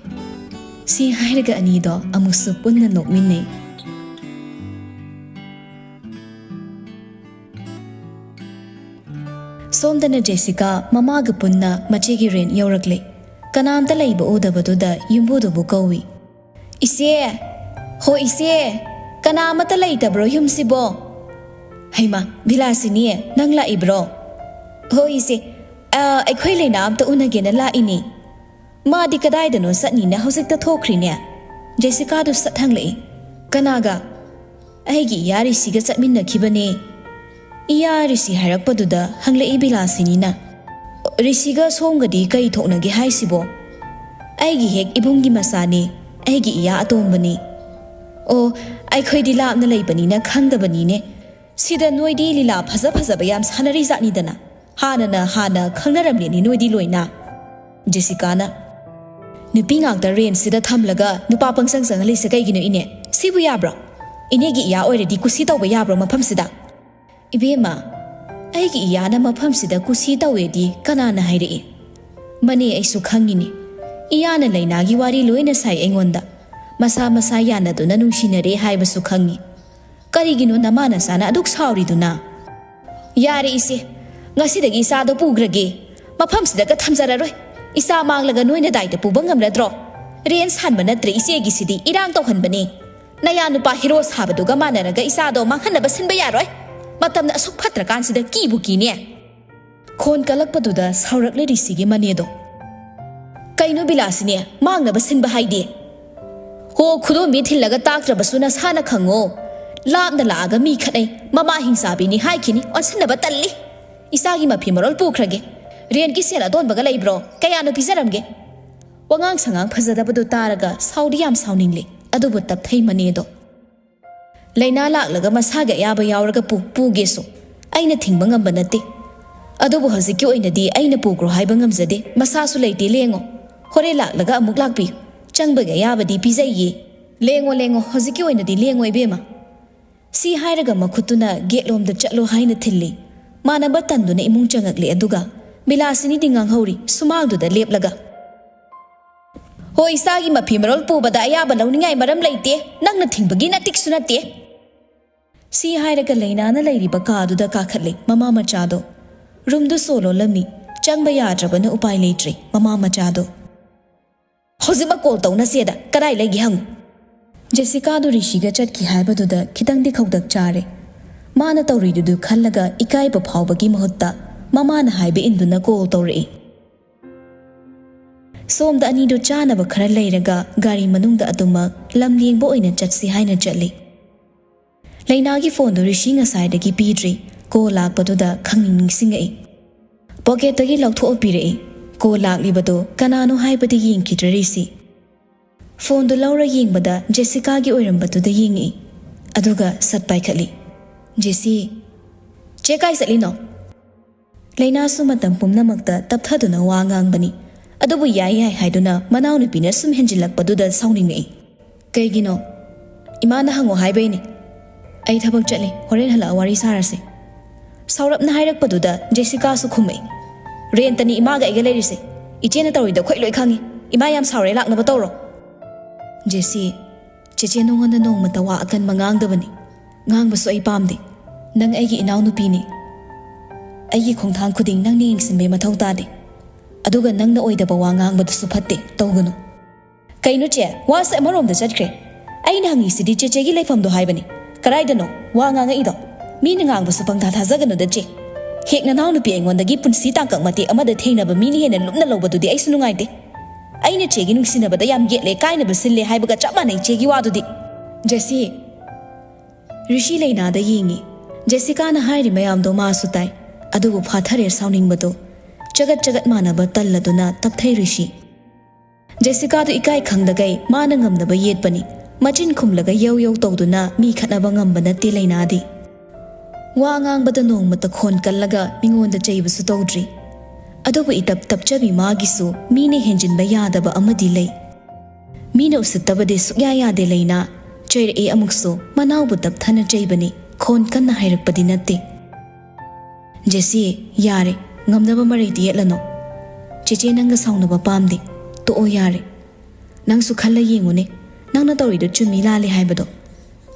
ꯁꯤ ꯍꯥꯏꯔꯒ ꯑꯅꯤꯗꯣ ꯑꯃꯨꯛꯁꯨ ꯄꯨꯟꯅ ꯅꯣꯛꯃꯤꯟꯅꯩ꯫ ꯁꯣꯝꯗꯅ ꯖꯦꯁꯤꯀꯥ ꯃꯃꯥꯒ ꯄꯨꯟꯅ ꯃꯆꯦꯒꯤ ꯔꯦꯟ ꯌꯧꯔꯛꯂꯦ꯫ ꯀꯅꯥꯝꯇ ꯂꯩꯕ ꯎꯗꯕꯗꯨꯗ ꯌꯨꯝꯕꯨꯗꯨꯕꯨ ꯀꯧꯏ꯫ "ꯏꯆꯦ! ꯍꯣ ꯏꯆꯦ! ꯀꯅꯥ ꯑꯃꯠꯇ ꯂꯩꯇꯕ꯭ꯔꯣ ꯌꯨꯝꯁꯤꯕꯣ?" "ꯍꯩꯃꯥ, ꯕꯤꯂꯥꯁꯤꯅꯤ, ꯅꯪ ꯂꯥꯛꯏꯕ꯭ꯔꯣ?" "ꯍꯣ ꯏꯆꯦ, ꯑ, ꯑꯩꯈꯣꯏ ꯂꯩꯅꯥ ꯑꯝꯇ ꯎꯅꯒꯦꯅ ꯂꯥꯛꯏꯅꯦ꯫" "ꯃꯥꯗꯤ ꯀꯗꯥꯏꯗꯅꯣ ꯆꯠꯅꯤꯅ ꯍꯧꯖꯤꯛꯇ ꯊꯣꯛꯈ꯭ꯔꯤꯅꯦ꯫" ꯖꯦꯁꯤꯀꯥꯗꯨ ꯁꯠ ꯍꯪꯂꯛꯏ꯫ "ꯀꯅꯥꯒ?" "ꯑꯩꯒꯤ ꯏꯌꯥ ꯔꯤꯁꯤꯒ ꯆꯠꯃꯤꯟꯅꯈꯤꯕꯅꯦ꯫" ꯏꯌꯥ ꯔꯤꯁꯤ ꯍꯥꯏꯔꯛꯄꯗꯨꯗ ꯍꯪꯂꯛꯏ ꯕꯤꯂꯥꯁꯤꯅꯤꯅ, "ꯔꯤꯁꯤꯒ ꯁꯣꯝꯒꯗꯤ ꯀꯔꯤ ꯊꯣꯛꯅꯒꯦ ꯍꯥꯏꯁꯤꯕꯣ?" "ꯑꯩꯒꯤ ꯍꯦꯛ ꯏꯕꯨꯡꯒꯤ ꯃꯆꯥꯅꯦ, ꯑꯩꯒꯤ ꯏꯌꯥ ꯑꯇꯣꯝꯕꯅꯤ꯫" "ꯑꯣ, ꯑꯩꯈꯣꯏꯗꯤ ꯂꯥꯞꯅ ꯂꯩꯕꯅꯤꯅ ꯈꯪꯗꯕꯅꯤꯅꯦ꯫ ꯁꯤꯗ ꯅꯣꯏꯗꯤ ꯂꯤꯂꯥ ꯐꯖ ꯐꯖꯕ ꯌꯥꯝ ꯁꯥꯟꯅꯔꯤ ꯖꯥꯠꯅꯤꯗꯅ꯫ ꯍꯥꯟꯅꯅ ꯍꯥꯟꯅ ꯈꯪꯅꯔꯝꯂꯦꯅꯦ ꯅꯣꯏꯗꯤ ꯂꯣꯏꯅ꯫" ꯖꯦꯁꯤꯀꯥꯅ, "ꯅꯨꯄꯤ ꯉꯥꯛꯇ ꯔꯦꯟꯁꯤꯗ ꯊꯝꯂꯒ ꯅꯨꯄꯥ ꯄꯪꯆꯪ ꯆꯪꯍꯜꯂꯤꯁꯦ ꯀꯩꯒꯤꯅꯣ ꯏꯅꯦ? ꯁꯤꯕꯨ ꯌꯥꯕ꯭ꯔꯣ? ꯏꯅꯦꯒꯤ ꯏꯌꯥ ꯑꯣꯏꯔꯗꯤ ꯀꯨꯁꯤ ꯇꯧꯕ ꯌꯥꯕ꯭ꯔꯣ ꯃꯐꯝꯁꯤꯗ?" "ꯏꯕꯦꯝꯃ, ꯑꯩꯒꯤ ꯏꯌꯥꯅ ꯃꯐꯝꯁꯤꯗ ꯀꯨꯁꯤ ꯇꯧꯋꯦꯗꯤ ꯀꯅꯥꯅ ꯍꯥꯏꯔꯛꯏ?" "ꯃꯅꯦ, ꯑꯩꯁꯨ ꯈꯪꯉꯤꯅꯤ꯫ ꯏꯌꯥꯅ ꯂꯩꯅꯥꯒꯤ ꯋꯥꯔꯤ ꯂꯣꯏꯅ ꯁꯥꯏ ꯑꯩꯉꯣꯟꯗ꯫ ꯃꯁꯥ ꯃꯁꯥ ꯌꯥꯅꯗꯨꯅ ꯅꯨꯡꯁꯤꯅꯔꯦ ꯍꯥꯏꯕꯁꯨ ꯈꯪꯉꯤ꯫ ꯀꯔꯤꯒꯤꯅꯣ ꯅꯃꯥ ꯅꯆꯥꯅ ꯑꯗꯨꯛ ꯁꯥꯎꯔꯤꯗꯨꯅ?" "ꯌꯥꯔꯦ ꯏꯆꯦ, ꯉꯁꯤꯗꯒꯤ ꯏꯆꯥꯗꯣ ꯄꯨꯈ꯭ꯔꯒꯦ꯫ ꯃꯐꯝꯁꯤꯗꯒ ꯊꯝꯖꯔꯔꯣꯏ꯫ ꯏꯆꯥ ꯃꯥꯡꯂꯒ ꯅꯣꯏꯅ ꯗꯥꯏꯇ ꯄꯨꯕ ꯉꯝꯂꯗ꯭ꯔꯣ? ꯔꯦꯟ ꯁꯥꯟꯕ ꯅꯠꯇ꯭ꯔꯦ ꯏꯆꯦꯒꯤꯁꯤꯗꯤ, ꯏꯔꯥꯡ ꯇꯧꯍꯟꯕꯅꯦ꯫ ꯅꯌꯥ ꯅꯨꯄꯥ ꯍꯤꯔꯣ ꯁꯥꯕꯗꯨꯒ ꯃꯥꯟꯅꯔꯒ ꯏꯆꯥꯗꯣ ꯃꯥꯡꯍꯟꯅꯕ ꯁꯤꯟꯕ ꯌꯥꯔꯣꯏ꯫ ꯃꯇꯝꯅ ꯑꯁꯨꯛ ꯐꯠꯇ꯭ꯔꯀꯥꯟꯁꯤꯗ ꯀꯤꯕꯨ ꯀꯤꯅꯦ꯫" ꯈꯣꯟ ꯀꯜꯂꯛꯄꯗꯨꯗ ꯁꯥꯎꯔꯛꯂꯦ ꯔꯤꯁꯤꯒꯤ ꯃꯅꯦꯗꯣ꯫ "ꯀꯩꯅꯣ ꯕꯤꯂꯥꯁꯤꯅꯤ, ꯃꯥꯡꯅꯕ ꯁꯤꯟꯕ ꯍꯥꯏꯗꯤ?" "ꯍꯣ, ꯈꯨꯗꯣꯝꯕꯤ ꯊꯤꯜꯂꯒ ꯇꯥꯛꯇ꯭ꯔꯕꯁꯨ ꯅꯁꯥꯅ ꯈꯪꯉꯣ꯫ ꯂꯥꯞꯅ ꯂꯥꯛꯑꯒ ꯃꯤ ꯈꯠꯅꯩ, ꯃꯃꯥ ꯍꯤꯡꯆꯥꯕꯤꯅꯤ ꯍꯥꯏꯈꯤꯅꯤ, ꯑꯣꯟꯁꯤꯟꯅꯕ ꯇꯜꯂꯤ꯫ ꯏꯆꯥꯒꯤ ꯃꯐꯤ ꯃꯔꯣꯜ ꯄꯨꯈ꯭ꯔꯒꯦ꯫ ꯔꯦꯟꯒꯤ ꯁꯦꯜ ꯑꯗꯣꯟꯕꯒ ꯂꯩꯕ꯭ꯔꯣ? ꯀꯌꯥꯅꯣ ꯄꯤꯖꯔꯝꯒꯦ?" ꯋꯥꯉꯥꯡ ꯁꯉꯥꯡ ꯐꯖꯗꯕꯗꯨ ꯇꯥꯔꯒ ꯁꯥꯎꯗꯤ ꯌꯥꯝ ꯁꯥꯎꯅꯤꯡꯂꯦ, ꯑꯗꯨꯕꯨ ꯇꯞꯊꯩ ꯃꯅꯦꯗꯣ꯫ "ꯂꯥꯏꯅꯥ ꯂꯥꯛꯂꯒ ꯃꯁꯥꯒꯤ ꯑꯌꯥꯕ ꯌꯥꯎꯔꯒ ꯄꯨ-, ꯄꯨꯒꯦꯁꯨ ꯑꯩꯅ ꯊꯤꯡꯕ ꯉꯝꯕ ꯅꯠꯇꯦ꯫ ꯑꯗꯨꯕꯨ ꯍꯧꯖꯤꯛꯀꯤ ꯑꯣꯏꯅꯗꯤ ꯑꯩꯅ ꯄꯨꯈ꯭ꯔꯣ ꯍꯥꯏꯕ ꯉꯝꯖꯗꯦ, ꯃꯁꯥꯁꯨ ꯂꯩꯇꯦ, ꯂꯦꯡꯉꯣ꯫ ꯍꯣꯔꯦꯟ ꯂꯥꯛꯂꯒ ꯑꯃꯨꯛ ꯂꯥꯛꯄꯤꯌꯨ, ꯆꯪꯕꯒꯤ ꯑꯌꯥꯕꯗꯤ ꯄꯤꯖꯩꯌꯦ꯫ ꯂꯦꯡꯉꯣ, ꯂꯦꯡꯉꯣ, ꯍꯧꯖꯤꯛꯀꯤ ꯑꯣꯏꯅꯗꯤ ꯂꯦꯡꯉꯣ ꯏꯕꯦꯝꯃ꯫" ꯁꯤ ꯍꯥꯏꯔꯒ ꯃꯈꯨꯠꯇꯨꯅ ꯒꯦꯠꯂꯣꯝꯗ ꯆꯠꯂꯣ ꯍꯥꯏꯅ ꯊꯤꯜꯂꯤ꯫ ꯃꯥꯟꯅꯕ ꯇꯟꯗꯨꯅ ꯏꯃꯨꯡ ꯆꯪꯉꯛꯂꯦ, ꯑꯗꯨꯒ ꯕꯤꯂꯥꯁꯤꯅꯤꯗꯤ ꯉꯥꯡꯍꯧꯔꯤ ꯁꯨꯃꯥꯡꯗꯨꯗ ꯂꯦꯞꯂꯒ꯫ "ꯍꯣꯏ, ꯏꯆꯥꯒꯤ ꯃꯐꯤ ꯃꯔꯣꯜ ꯄꯨꯕꯗ ꯑꯌꯥꯕ ꯂꯧꯅꯤꯡꯉꯥꯏ ꯃꯔꯝ ꯂꯩꯇꯦ, ꯅꯪꯅ ꯊꯤꯡꯕꯒꯤ ꯅꯇꯤꯛꯁꯨ ꯅꯠꯇꯦ"꯫ ꯁꯤ ꯍꯥꯏꯔꯒ ꯂꯩꯅꯥꯅ ꯂꯩꯔꯤꯕ ꯀꯥꯗꯨꯗ ꯀꯥꯈꯠꯂꯦ ꯃꯃꯥ ꯃꯆꯥꯗꯣ꯫ ꯔꯨꯝꯗꯨ ꯁꯣ ꯂꯣꯜꯂꯝꯃꯤ꯫ ꯆꯪꯕ ꯌꯥꯗ꯭ꯔꯕꯅ ꯎꯄꯥꯏ ꯂꯩꯇ꯭ꯔꯦ ꯃꯃꯥ ꯃꯆꯥꯗꯣ꯫ "ꯍꯧꯖꯤꯛꯃꯛ ꯀꯣꯜ ꯇꯧ ꯅꯆꯦꯗ, ꯀꯗꯥꯏ ꯂꯩꯒꯦ ꯍꯪꯉꯨ"꯫ ꯖꯦꯁꯤꯀꯥꯗꯨ ꯔꯤꯁꯤꯒ ꯆꯠꯈꯤ ꯍꯥꯏꯕꯗꯨꯗ ꯈꯤꯇꯪꯗꯤ ꯈꯧꯇꯛ ꯆꯥꯔꯦ꯫ ꯃꯥꯅ ꯇꯧꯔꯤꯗꯨꯗꯨ ꯈꯜꯂꯒ ꯏꯀꯥꯏꯕ ꯐꯥꯎꯕꯒꯤ ꯃꯍꯨꯠꯇ ꯃꯃꯥꯅ ꯍꯥꯏꯕ ꯏꯟꯗꯨꯅ ꯀꯣꯜ ꯇꯧꯔꯛꯏ꯫ ꯁꯣꯝꯗ ꯑꯅꯤꯗꯨ ꯆꯥꯅꯕ ꯈꯔ ꯂꯩꯔꯒ ꯒꯥꯔꯤ ꯃꯅꯨꯡꯗ ꯑꯗꯨꯃꯛ ꯂꯝ ꯌꯦꯡꯕ ꯑꯣꯏꯅ ꯆꯠꯁꯤ ꯍꯥꯏꯅ ꯆꯠꯂꯤ꯫ ꯂꯩꯅꯥꯒꯤ ꯐꯣꯟꯗꯨ ꯔꯤꯁꯤ ꯉꯁꯥꯏꯗꯒꯤ ꯄꯤꯗ꯭ꯔꯤ꯫ ꯀꯣꯜ ꯂꯥꯛꯄꯗꯨꯗ ꯈꯪꯅꯤꯡ ꯅꯤꯡꯁꯤꯡꯉꯛꯏ꯫ ꯄꯣꯀꯦꯠꯇꯒꯤ ꯂꯧꯊꯣꯛꯑ ꯄꯤꯔꯛꯏ꯫ ꯀꯣꯜ ꯂꯥꯛꯂꯤꯕꯗꯨ ꯀꯅꯥꯅꯣ ꯍꯥꯏꯕꯗꯤ ꯌꯦꯡꯈꯤꯗ꯭ꯔꯦ ꯔꯤꯁꯤ꯫ ꯐꯣꯟꯗꯨ ꯂꯧꯔ ꯌꯦꯡꯕꯗ ꯖꯦꯁꯤꯀꯥꯒꯤ ꯑꯣꯏꯔꯝꯕꯗꯨꯗ ꯌꯦꯡꯉꯛꯏ꯫ ꯑꯗꯨꯒ ꯁꯠ ꯄꯥꯏꯈꯠꯂꯤ꯫ "ꯖꯦꯁꯤ"꯫ "ꯆꯦ, ꯀꯥꯏ ꯆꯠꯂꯤꯅꯣ?" ꯂꯩꯅꯥꯁꯨ ꯃꯇꯝ ꯄꯨꯝꯅꯃꯛꯇ ꯇꯞꯊꯗꯨꯅ ꯋꯥ ꯉꯥꯡꯕꯅꯤ꯫ ꯑꯗꯨꯕꯨ ꯌꯥꯏ ꯌꯥꯏ ꯍꯥꯏꯗꯨꯅ ꯃꯅꯥꯎꯅꯨꯄꯤꯅ ꯁꯨꯝ ꯍꯦꯟꯖꯤꯜꯂꯛꯄꯗꯨꯗ ꯁꯥꯎꯅꯤꯡꯉꯛꯏ꯫ "ꯀꯩꯒꯤꯅꯣ?" "ꯏꯃꯥꯅ ꯍꯪꯉꯣ ꯍꯥꯏꯕꯩꯅꯦ"꯫ "ꯑꯩ ꯊꯕꯛ ꯆꯠꯂꯦ, ꯍꯣꯔꯦꯟ ꯍꯜꯂꯛꯑ ꯋꯥꯔꯤ ꯁꯥꯔꯁꯦ"꯫ ꯁꯥꯎꯔꯞꯅ ꯍꯥꯏꯔꯛꯄꯗꯨꯗ ꯖꯦꯁꯤꯀꯥꯁꯨ ꯈꯨꯝꯃꯛꯏ꯫ "ꯔꯦꯟꯇꯅꯤ ꯏꯃꯥꯒ ꯑꯩꯒ ꯂꯩꯔꯤꯁꯦ꯫ ꯏꯆꯦꯅ ꯇꯧꯔꯤꯗꯣ ꯑꯩꯈꯣꯏ ꯂꯣꯏ ꯈꯪꯉꯤ꯫ ꯏꯃꯥ ꯌꯥꯝ ꯁꯥꯎꯔꯦ, ꯂꯥꯛꯅꯕ ꯇꯧꯔꯣ"꯫ ꯖꯦꯁꯤ, "ꯆꯦꯆꯦ ꯅꯉꯣꯟꯗ ꯅꯣꯡꯃꯇ ꯋꯥ ꯑꯀꯟꯕ ꯉꯥꯡꯗꯕꯅꯤ꯫ ꯉꯥꯡꯕꯁꯨ ꯑꯩ ꯄꯥꯝꯗꯦ꯫ ꯅꯪ ꯑꯩꯒꯤ ꯏꯅꯥꯎꯅꯨꯄꯤꯅꯤ꯫ ꯑꯩꯒꯤ ꯈꯣꯡꯊꯥꯡ ꯈꯨꯗꯤꯡ ꯅꯪꯅ ꯌꯦꯡꯁꯤꯟꯕꯩ ꯃꯊꯧ ꯇꯥꯗꯦ꯫ ꯑꯗꯨꯒ ꯅꯪꯅ ꯑꯣꯏꯗꯕ ꯋꯥ ꯉꯥꯡꯕꯗꯨꯁꯨ ꯐꯠꯇꯦ, ꯇꯧꯒꯅꯨ"꯫ "ꯀꯩꯅꯣ ꯆꯦ, ꯋꯥꯁꯦ ꯑꯃꯔꯣꯝꯗ ꯆꯠꯈ꯭ꯔꯦ꯫ ꯑꯩꯅ ꯍꯪꯉꯤꯁꯤꯗꯤ ꯆꯦꯆꯦꯒꯤ ꯂꯩꯐꯝꯗꯣ ꯍꯥꯏꯕꯅꯤ꯫ ꯀꯗꯥꯏꯗꯅꯣ? ꯋꯥ ꯉꯥꯡꯉꯛꯏꯗꯣ? ꯃꯤꯅ ꯉꯥꯡꯕꯁꯨ ꯄꯪꯊꯥ ꯊꯥꯖꯒꯅꯨꯗ ꯆꯦ꯫ ꯍꯦꯛ ꯅꯅꯥꯎꯅꯨꯄꯤ ꯑꯩꯉꯣꯟꯗꯒꯤ ꯄꯨꯟꯁꯤ ꯇꯥꯡꯀꯛ ꯃꯇꯦꯛ ꯑꯃꯗ ꯊꯦꯡꯅꯕ ꯃꯤꯅ ꯍꯦꯟꯅ ꯂꯨꯝꯅ ꯂꯧꯕꯗꯨꯗꯤ ꯑꯩꯁꯨ ꯅꯨꯡꯉꯥꯏꯇꯦ꯫ ꯑꯩꯅ ꯆꯦꯒꯤ ꯅꯨꯡꯁꯤꯅꯕꯗ ꯌꯥꯝ ꯌꯦꯠꯂꯦ, ꯀꯥꯏꯅꯕ ꯁꯤꯜꯂꯦ ꯍꯥꯏꯕꯒ ꯆꯞ ꯃꯥꯟꯅꯩ ꯆꯦꯒꯤ ꯋꯥꯗꯨꯗꯤ"꯫ ꯖꯦꯁꯤ꯫ ꯔꯤꯁꯤ ꯂꯩꯅꯥꯗ ꯌꯦꯡꯉꯤ꯫ ꯖꯦꯁꯤꯀꯥꯅ ꯍꯥꯏꯔꯤ ꯃꯌꯥꯝꯗꯣ ꯃꯥꯁꯨ ꯇꯥꯏ꯫ ꯑꯗꯨꯕꯨ ꯐꯥꯊꯔꯦ ꯁꯥꯎꯅꯤꯡꯕꯗꯣ꯫ ꯆꯒꯠ ꯆꯒꯠ ꯃꯥꯟꯅꯕ ꯇꯜꯂꯗꯨꯅ ꯇꯞꯊꯩ ꯔꯤꯁꯤ꯫ ꯖꯦꯁꯤꯀꯥꯗꯨ ꯏꯀꯥꯏ ꯈꯪꯗꯒꯩ ꯃꯥꯅ ꯉꯝꯅꯕ ꯌꯦꯠꯄꯅꯤ꯫ ꯃꯆꯤꯟ ꯈꯨꯝꯂꯒ ꯌꯧ ꯌꯧ ꯇꯧꯗꯨꯅ ꯃꯤ ꯈꯠꯅꯕ ꯉꯝꯕ ꯅꯠꯇꯦ ꯂꯩꯅꯥꯗꯤ꯫ ꯋꯥ ꯉꯥꯡꯕꯗ ꯅꯣꯡꯃꯇ ꯈꯣꯟ ꯀꯜꯂꯒ ꯃꯤꯉꯣꯟꯗ ꯆꯩꯕꯁꯨ ꯇꯧꯗ꯭ꯔꯤ꯫ ꯑꯗꯨꯕꯨ ꯏꯇꯞ ꯇꯞꯆꯕꯤ ꯃꯥꯒꯤꯁꯨ ꯃꯤꯅ ꯍꯦꯟꯖꯤꯟꯕ ꯌꯥꯗꯕ ꯑꯃꯗꯤ ꯂꯩ꯫ ꯃꯤꯅ ꯎꯁꯤꯠꯇꯕꯗꯤ ꯁꯨꯛꯌꯥ ꯌꯥꯗꯦ ꯂꯩꯅꯥ꯫ ꯆꯩꯔꯛꯑꯦ ꯑꯃꯨꯛꯁꯨ, ꯃꯅꯥꯎꯕꯨ ꯇꯞꯊꯅ ꯆꯩꯕꯅꯤ, ꯈꯣꯟ ꯀꯟꯅ ꯍꯥꯏꯔꯛꯄꯗꯤ ꯅꯠꯇꯦ꯫ "ꯖꯦꯁꯤ, ꯌꯥꯔꯦ, ꯉꯝꯅꯕ ꯃꯔꯩꯗꯤ ꯌꯦꯠꯂꯅꯨ꯫ ꯆꯦꯆꯦ ꯅꯪꯒ ꯁꯥꯎꯅꯕ ꯄꯥꯝꯗꯦ꯫ ꯇꯣꯛꯑꯣ ꯌꯥꯔꯦ꯫ ꯅꯪꯁꯨ ꯈꯜꯂ ꯌꯦꯡꯉꯨꯅꯦ, ꯅꯪꯅ ꯇꯧꯔꯤꯗꯣ ꯆꯨꯝꯃꯤ ꯂꯥꯜꯂꯤ ꯍꯥꯏꯕꯗꯣ꯫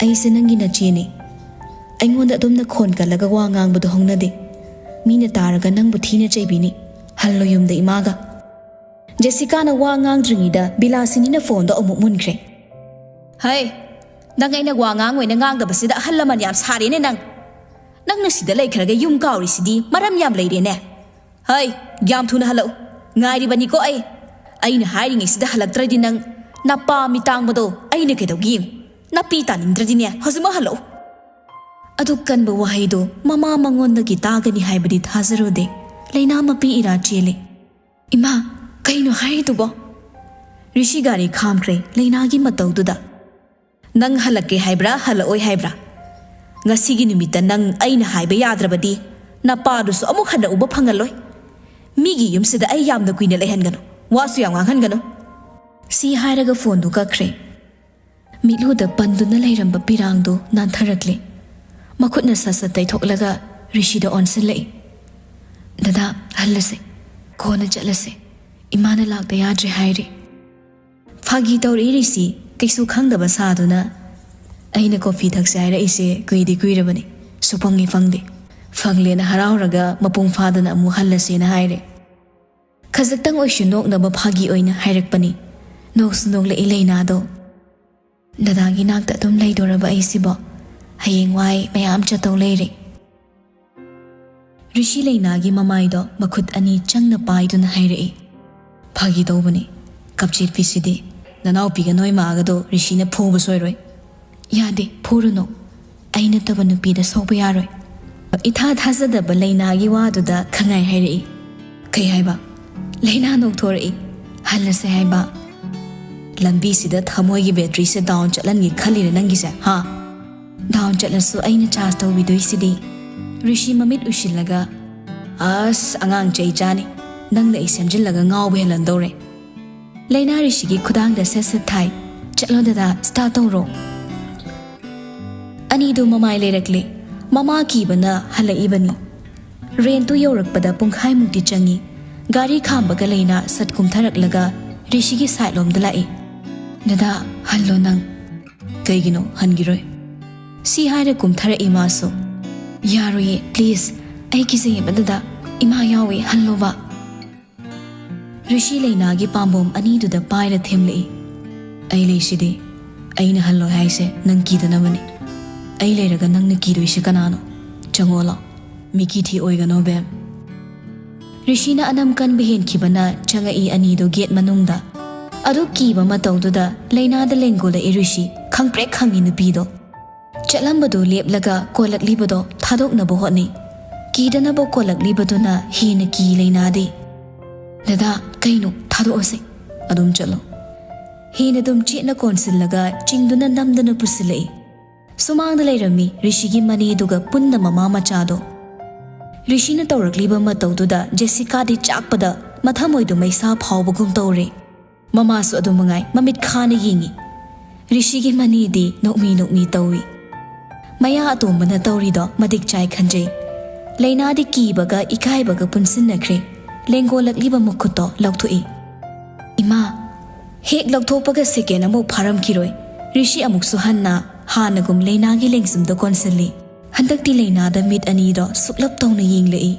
ꯑꯩꯁꯦ ꯅꯪꯒꯤ ꯅꯆꯦꯅꯦ꯫ ꯑꯩꯉꯣꯟꯗ ꯑꯗꯨꯝꯅ ꯈꯣꯟ ꯀꯜꯂꯒ ꯋꯥ ꯉꯥꯡꯕꯗꯣ ꯍꯧꯅꯗꯦ꯫ ꯃꯤꯅ ꯇꯥꯔꯒ ꯅꯪꯕꯨ ꯊꯤꯅ ꯆꯩꯕꯤꯅꯤ꯫ ꯍꯜꯂꯣ ꯌꯨꯝꯗ ꯏꯃꯥꯒ꯫ ꯖꯦꯁꯤꯀꯥꯅ ꯋꯥ ꯉꯥꯡꯗ꯭ꯔꯤꯉꯩꯗ ꯕꯤꯂꯥꯁꯤꯅꯤꯅ ꯐꯣꯟꯗꯣ ꯑꯃꯨꯛ ꯃꯨꯟꯈ꯭ꯔꯦ꯫ ꯍꯩ, ꯅꯪ ꯑꯩꯅ ꯋꯥ ꯉꯥꯡꯉꯣꯏꯅ ꯉꯥꯡꯗꯕꯁꯤꯗ ꯑꯍꯜ ꯂꯃꯟ ꯌꯥꯝ ꯁꯥꯔꯦꯅꯦ ꯅꯪ꯫ ꯅꯪꯅ ꯁꯤꯗ ꯂꯩꯈ꯭ꯔꯒ ꯌꯨꯝ ꯀꯥꯎꯔꯤꯁꯤꯗꯤ ꯃꯔꯝ ꯌꯥꯝ ꯂꯩꯔꯦꯅꯦ꯫ ꯍꯩ, ꯌꯥꯝ ꯊꯨꯅ ꯍꯜꯂꯛꯎ꯫ ꯉꯥꯏꯔꯤꯕꯅꯤꯀꯣ ꯑꯩ꯫ ꯑꯩꯅ ꯍꯥꯏꯔꯤꯉꯩꯁꯤꯗ ꯍꯜꯂꯛꯇ꯭ꯔꯗꯤ ꯅꯪ ꯅꯄꯥ ꯃꯤꯇꯥꯡꯕꯗꯣ ꯑꯩꯅ ꯀꯩꯗꯧꯒꯦ ꯌꯦꯡꯉꯨ꯫ ꯅꯥꯄꯤ ꯇꯥꯅꯤꯡꯗ꯭ꯔꯗꯤꯅꯦ ꯍꯧꯖꯤꯛꯃꯛ ꯍꯜꯂꯛꯎ꯫ ꯑꯗꯨꯛ ꯀꯟꯕ ꯋꯥꯍꯩꯗꯣ ꯃꯃꯥ ꯃꯉꯣꯟꯗꯒꯤ ꯇꯥꯒꯅꯤ ꯍꯥꯏꯕꯗꯤ ꯊꯥꯖꯔꯨꯗꯦ꯫ ꯂꯩꯅꯥ ꯃꯄꯤ ꯏꯔꯥ ꯆꯦꯜꯂꯦ꯫ ꯏꯃꯥ, ꯀꯩꯅꯣ ꯍꯥꯏꯔꯤꯗꯨꯕꯣ? ꯔꯤꯁꯤ ꯒꯥꯔꯤ ꯈꯥꯝꯈ꯭ꯔꯦ ꯂꯩꯅꯥꯒꯤ ꯃꯇꯧꯗꯨꯗ꯫ ꯅꯪ ꯍꯜꯂꯛꯀꯦ ꯍꯥꯏꯕ꯭ꯔꯥ, ꯍꯜꯂꯛꯑꯣꯏ ꯍꯥꯏꯕ꯭ꯔꯥ? ꯉꯁꯤꯒꯤ ꯅꯨꯃꯤꯠꯇ ꯅꯪ ꯑꯩꯅ ꯍꯥꯏꯕ ꯌꯥꯗ꯭ꯔꯕꯗꯤ ꯅꯄꯥꯗꯨꯁꯨ ꯑꯃꯨꯛ ꯍꯟꯅ ꯎꯕ ꯐꯪꯍꯜꯂꯣꯏ꯫ ꯃꯤꯒꯤ ꯌꯨꯝꯁꯤꯗ ꯑꯩ ꯌꯥꯝꯅ ꯀꯨꯏꯅ ꯂꯩꯍꯟꯒꯅꯨ, ꯋꯥꯁꯨ ꯌꯥꯝ ꯉꯥꯡꯍꯟꯒꯅꯨ꯫ ꯁꯤ ꯍꯥꯏꯔꯒ ꯐꯣꯟꯗꯨ ꯀꯛꯈ꯭ꯔꯦ꯫ ꯃꯤꯠꯂꯨꯗ ꯄꯟꯗꯨꯅ ꯂꯩꯔꯝꯕ ꯄꯤꯔꯥꯡꯗꯨ ꯅꯥꯟꯊꯔꯛꯂꯦ꯫ ꯃꯈꯨꯠꯅ ꯁꯠ ꯁꯠ ꯇꯩꯊꯣꯛꯂꯒ ꯔꯤꯁꯤꯗ ꯑꯣꯟꯁꯤꯜꯂꯛꯏ꯫ "ꯗꯗꯥ, ꯍꯜꯂꯁꯦ꯫ ꯀꯣꯟꯅ ꯆꯠꯂꯁꯦ꯫ ꯏꯃꯥꯅ ꯂꯥꯛꯇ ꯌꯥꯗ꯭ꯔꯦ ꯍꯥꯏꯔꯤ꯫" ꯐꯥꯒꯤ ꯇꯧꯔꯛꯏ ꯔꯤꯁꯤ, ꯀꯩꯁꯨ ꯈꯪꯗꯕ ꯁꯥꯗꯨꯅ꯫ "ꯑꯩꯅ ꯀꯣꯐꯤ ꯊꯛꯁꯦ ꯍꯥꯏꯔꯛꯏꯁꯦ ꯀꯨꯏꯗꯤ ꯀꯨꯏꯔꯕꯅꯤ꯫ ꯁꯨꯐꯪꯗꯤ ꯐꯪꯗꯦ꯫ ꯐꯪꯂꯦꯅ ꯍꯔꯥꯎꯔꯒ ꯃꯄꯨꯡ ꯐꯥꯗꯅ ꯑꯃꯨꯛ ꯍꯜꯂꯁꯦꯅ ꯍꯥꯏꯔꯦ꯫" ꯈꯖꯤꯛꯇꯪ ꯑꯣꯏꯁꯨ ꯅꯣꯛꯅꯕ ꯐꯥꯒꯤ ꯑꯣꯏꯅ ꯍꯥꯏꯔꯛꯄꯅꯤ꯫ ꯅꯣꯛꯁꯨ ꯅꯣꯛꯂꯛꯏ ꯂꯩꯅꯥꯗꯣ꯫ "ꯗꯗꯥꯒꯤ ꯅꯥꯛꯇ ꯑꯗꯨꯝ ꯂꯩꯗꯣꯔꯕ ꯑꯩꯁꯤꯕꯣ? ꯍꯌꯦꯡꯋꯥꯏ ꯃꯌꯥꯝ ꯆꯠꯇꯧ ꯂꯩꯔꯦ꯫" ꯔꯤꯁꯤ ꯂꯩꯅꯥꯒꯤ ꯃꯃꯥꯏꯗꯣ ꯃꯈꯨꯠ ꯑꯅꯤ ꯆꯪꯅ ꯄꯥꯏꯗꯨꯅ ꯍꯥꯏꯔꯛꯏ꯫ "ꯐꯥꯒꯤ ꯇꯧꯕꯅꯤ꯫ ꯀꯞꯆꯦꯠꯄꯤꯁꯤꯗꯤ꯫ ꯅꯅꯥꯎꯄꯤꯒ ꯅꯣꯏ ꯃꯥꯒꯗꯣ ꯔꯤꯁꯤꯅ ꯐꯨꯕ ꯁꯣꯏꯔꯣꯏ꯫" "ꯌꯥꯗꯦ, ꯐꯨꯔꯨꯅꯨ꯫ ꯑꯩ ꯅꯠꯇꯕ ꯅꯨꯄꯤꯗ ꯁꯣꯛꯄ ꯌꯥꯔꯣꯏ꯫" ꯏꯊꯥ ꯊꯥꯖꯗꯕ ꯂꯩꯅꯥꯒꯤ ꯋꯥꯗꯨꯗ ꯈꯪꯉꯥꯏ ꯍꯥꯏꯔꯛꯏ꯫ "ꯀꯩ ꯍꯥꯏꯕ?" ꯂꯩꯅꯥ ꯅꯣꯛꯊꯣꯔꯛꯏ꯫ "ꯍꯜꯂꯁꯦ ꯍꯥꯏꯕ꯫" "ꯂꯝꯕꯤꯁꯤꯗ ꯊꯃꯣꯏꯒꯤ ꯕꯦꯇ꯭ꯔꯤꯁꯦ ꯗꯥꯎꯟ ꯆꯠꯍꯟꯒꯦ ꯈꯜꯂꯤꯔ ꯅꯪꯒꯤꯁꯦ, ꯍꯥ? ꯗꯥꯎꯟ ꯆꯠꯂꯁꯨ ꯑꯩꯅ ꯆꯥꯔꯖ ꯇꯧꯕꯤꯗꯣꯏꯁꯤꯗꯤ꯫" ꯔꯤꯁꯤ ꯃꯃꯤꯠ ꯎꯏꯁꯤꯜꯂꯒ, "ꯑꯁ, ꯑꯉꯥꯡ ꯆꯩ ꯆꯥꯅꯤ꯫ ꯅꯪꯅ ꯑꯩ ꯁꯦꯝꯖꯤꯜꯂꯒ ꯉꯥꯎꯕ ꯍꯦꯜꯍꯟꯗꯧꯔꯦ꯫" ꯂꯩꯅꯥ ꯔꯤꯁꯤꯒꯤ ꯈꯨꯗꯥꯡꯗ ꯁꯠ ꯁꯠ ꯊꯥꯏ꯫ "ꯆꯠꯂꯣ ꯗꯗꯥ, ꯁ꯭ꯇꯥꯔꯠ ꯇꯧꯔꯣ꯫" ꯑꯅꯤꯗꯨ ꯃꯃꯥꯏ ꯂꯩꯔꯛꯂꯦ꯫ ꯃꯃꯥ ꯀꯤꯕꯅ ꯍꯜꯂꯛꯏꯕꯅꯤ꯫ ꯔꯦꯟꯇꯨ ꯌꯧꯔꯛꯄꯗ ꯄꯨꯡꯈꯥꯏꯃꯨꯛꯇꯤ ꯆꯪꯏ꯫ ꯒꯥꯔꯤ ꯈꯥꯝꯕꯒ ꯂꯩꯅꯥ ꯁꯠ ꯀꯨꯝꯊꯔꯛꯂꯒ ꯔꯤꯁꯤꯒꯤ ꯁꯥꯏꯠꯂꯣꯝꯗ ꯂꯥꯛꯏ꯫ "ꯗꯗꯥ, ꯍꯜꯂꯣ ꯅꯪ꯫" "ꯀꯩꯒꯤꯅꯣ ꯍꯟꯈꯤꯔꯣꯏ?" ꯁꯤ ꯍꯥꯏꯔ ꯀꯨꯝꯊꯔꯛꯏ ꯃꯥꯁꯨ꯫ "ꯌꯥꯔꯣꯏꯌꯦ, ꯄ꯭ꯂꯤꯖ꯫ ꯑꯩ ꯀꯤꯖꯩꯌꯦꯕ ꯗꯗꯥ꯫ ꯏꯃꯥ ꯌꯥꯎꯋꯦ, ꯍꯜꯂꯣꯕ꯫" ꯔꯤꯁꯤ ꯂꯩꯅꯥꯒꯤ ꯄꯥꯝꯕꯣꯝ ꯑꯅꯤꯗꯨꯗ ꯄꯥꯏꯔ ꯊꯦꯝꯂꯛꯏ꯫ "ꯑꯩ ꯂꯩꯁꯤꯗꯤ꯫ ꯑꯩꯅ ꯍꯜꯂꯣꯏ ꯍꯥꯏꯁꯦ ꯅꯪ ꯀꯤꯗꯅꯕꯅꯤ꯫ ꯑꯩ ꯂꯩꯔꯒ ꯅꯪꯅ ꯀꯤꯗꯣꯏꯁꯦ ꯀꯅꯥꯅꯣ? ꯆꯪꯉꯛꯑꯣ ꯂꯥꯎ꯫ ꯃꯤꯀꯤ ꯊꯤ ꯑꯣꯏꯒꯅꯣ ꯕꯦꯝ꯫" ꯔꯤꯁꯤꯅ ꯑꯅꯝ ꯀꯟꯕ ꯍꯦꯟꯈꯤꯕꯅ ꯆꯪꯉꯛꯏ ꯑꯅꯤꯗꯣ ꯒꯦꯠ ꯃꯅꯨꯡꯗ꯫ ꯑꯗꯨ ꯀꯤꯕ ꯃꯇꯧꯗꯨꯗ ꯂꯩꯅꯥꯗ ꯂꯦꯡꯒꯣꯜꯂꯛꯏ ꯔꯤꯁꯤ꯫ ꯈꯪꯄ꯭ꯔꯦꯛ ꯈꯪꯉꯤ ꯅꯨꯄꯤꯗꯣ꯫ ꯆꯠꯂꯝꯕꯗꯨ ꯂꯦꯞꯂꯒ ꯀꯣꯜꯂꯛꯂꯤꯕꯗꯣ ꯊꯥꯗꯣꯛꯅꯕ ꯍꯣꯠꯅꯩ꯫ ꯀꯤꯗꯅꯕ ꯀꯣꯜꯂꯛꯂꯤꯕꯗꯨꯅ ꯍꯦꯟꯅ ꯀꯤ ꯂꯩꯅꯥꯗꯤ꯫ "ꯗꯗꯥ, ꯀꯩꯅꯣ? ꯊꯥꯗꯣꯛꯑꯁꯦ꯫" "ꯑꯗꯨꯝ ꯆꯠꯂꯣ꯫" ꯍꯦꯟꯅ ꯑꯗꯨꯝ ꯆꯦꯠꯅ ꯀꯣꯟꯁꯤꯜꯂꯒ ꯆꯤꯡꯗꯨꯅ ꯅꯝꯗꯅ ꯄꯨꯁꯤꯜꯂꯛꯏ꯫ ꯁꯨꯃꯥꯡꯗ ꯂꯩꯔꯝꯃꯤ ꯔꯤꯁꯤꯒꯤ ꯃꯅꯦꯗꯨꯒ ꯄꯨꯟꯅ ꯃꯃꯥ ꯃꯆꯥꯗꯣ꯫ ꯔꯤꯁꯤꯅ ꯇꯧꯔꯛꯂꯤꯕ ꯃꯇꯧꯗꯨꯗ ꯖꯦꯁꯤꯀꯥꯗꯤ ꯆꯥꯛꯄꯗ ꯃꯊꯃꯣꯏꯗꯣ ꯃꯩꯁꯥ ꯐꯥꯎꯕꯒꯨꯝ ꯇꯧꯔꯦ꯫ ꯃꯃꯥꯁꯨ ꯑꯗꯨ ꯃꯉꯥꯏ ꯃꯃꯤꯠ ꯈꯥꯅ ꯌꯦꯡꯉꯤ꯫ ꯔꯤꯁꯤꯒꯤ ꯃꯅꯦꯗꯤ ꯅꯣꯛꯃꯤ ꯅꯣꯛꯃꯤ ꯇꯧꯏ꯫ ꯃꯌꯥ ꯑꯇꯣꯝꯕꯅ ꯇꯧꯔꯤꯗꯣ ꯃꯇꯤꯛ ꯆꯥꯏ ꯈꯟꯖꯩ꯫ ꯂꯩꯅꯥꯗꯤ ꯀꯤꯕꯒ ꯏꯀꯥꯏꯕꯒ ꯄꯨꯟꯁꯤꯟꯅꯈ꯭ꯔꯦ꯫ ꯂꯦꯡꯒꯣꯜꯂꯛꯂꯤꯕ ꯃꯈꯨꯠꯇꯣ ꯂꯧꯊꯣꯛꯏ꯫ "ꯏꯃꯥ!" ꯍꯦꯛ ꯂꯧꯊꯣꯛꯄꯒ ꯁꯦꯀꯦꯟ ꯑꯃꯨꯛ ꯐꯥꯔꯝꯈꯤꯔꯣꯏ꯫ ꯔꯤꯁꯤ ꯑꯃꯨꯛꯁꯨ ꯍꯟꯅ ꯍꯥꯟꯅꯒꯨꯝ ꯂꯩꯅꯥꯒꯤ ꯂꯦꯡꯖꯨꯝꯗ ꯀꯣꯟꯁꯤꯜꯂꯤ꯫ ꯍꯟꯗꯛꯇꯤ ꯂꯩꯅꯥꯗ ꯃꯤꯠ ꯑꯅꯤꯗꯣ ꯁꯨꯛꯂꯞ ꯇꯧꯅ ꯌꯦꯡꯂꯛꯏ꯫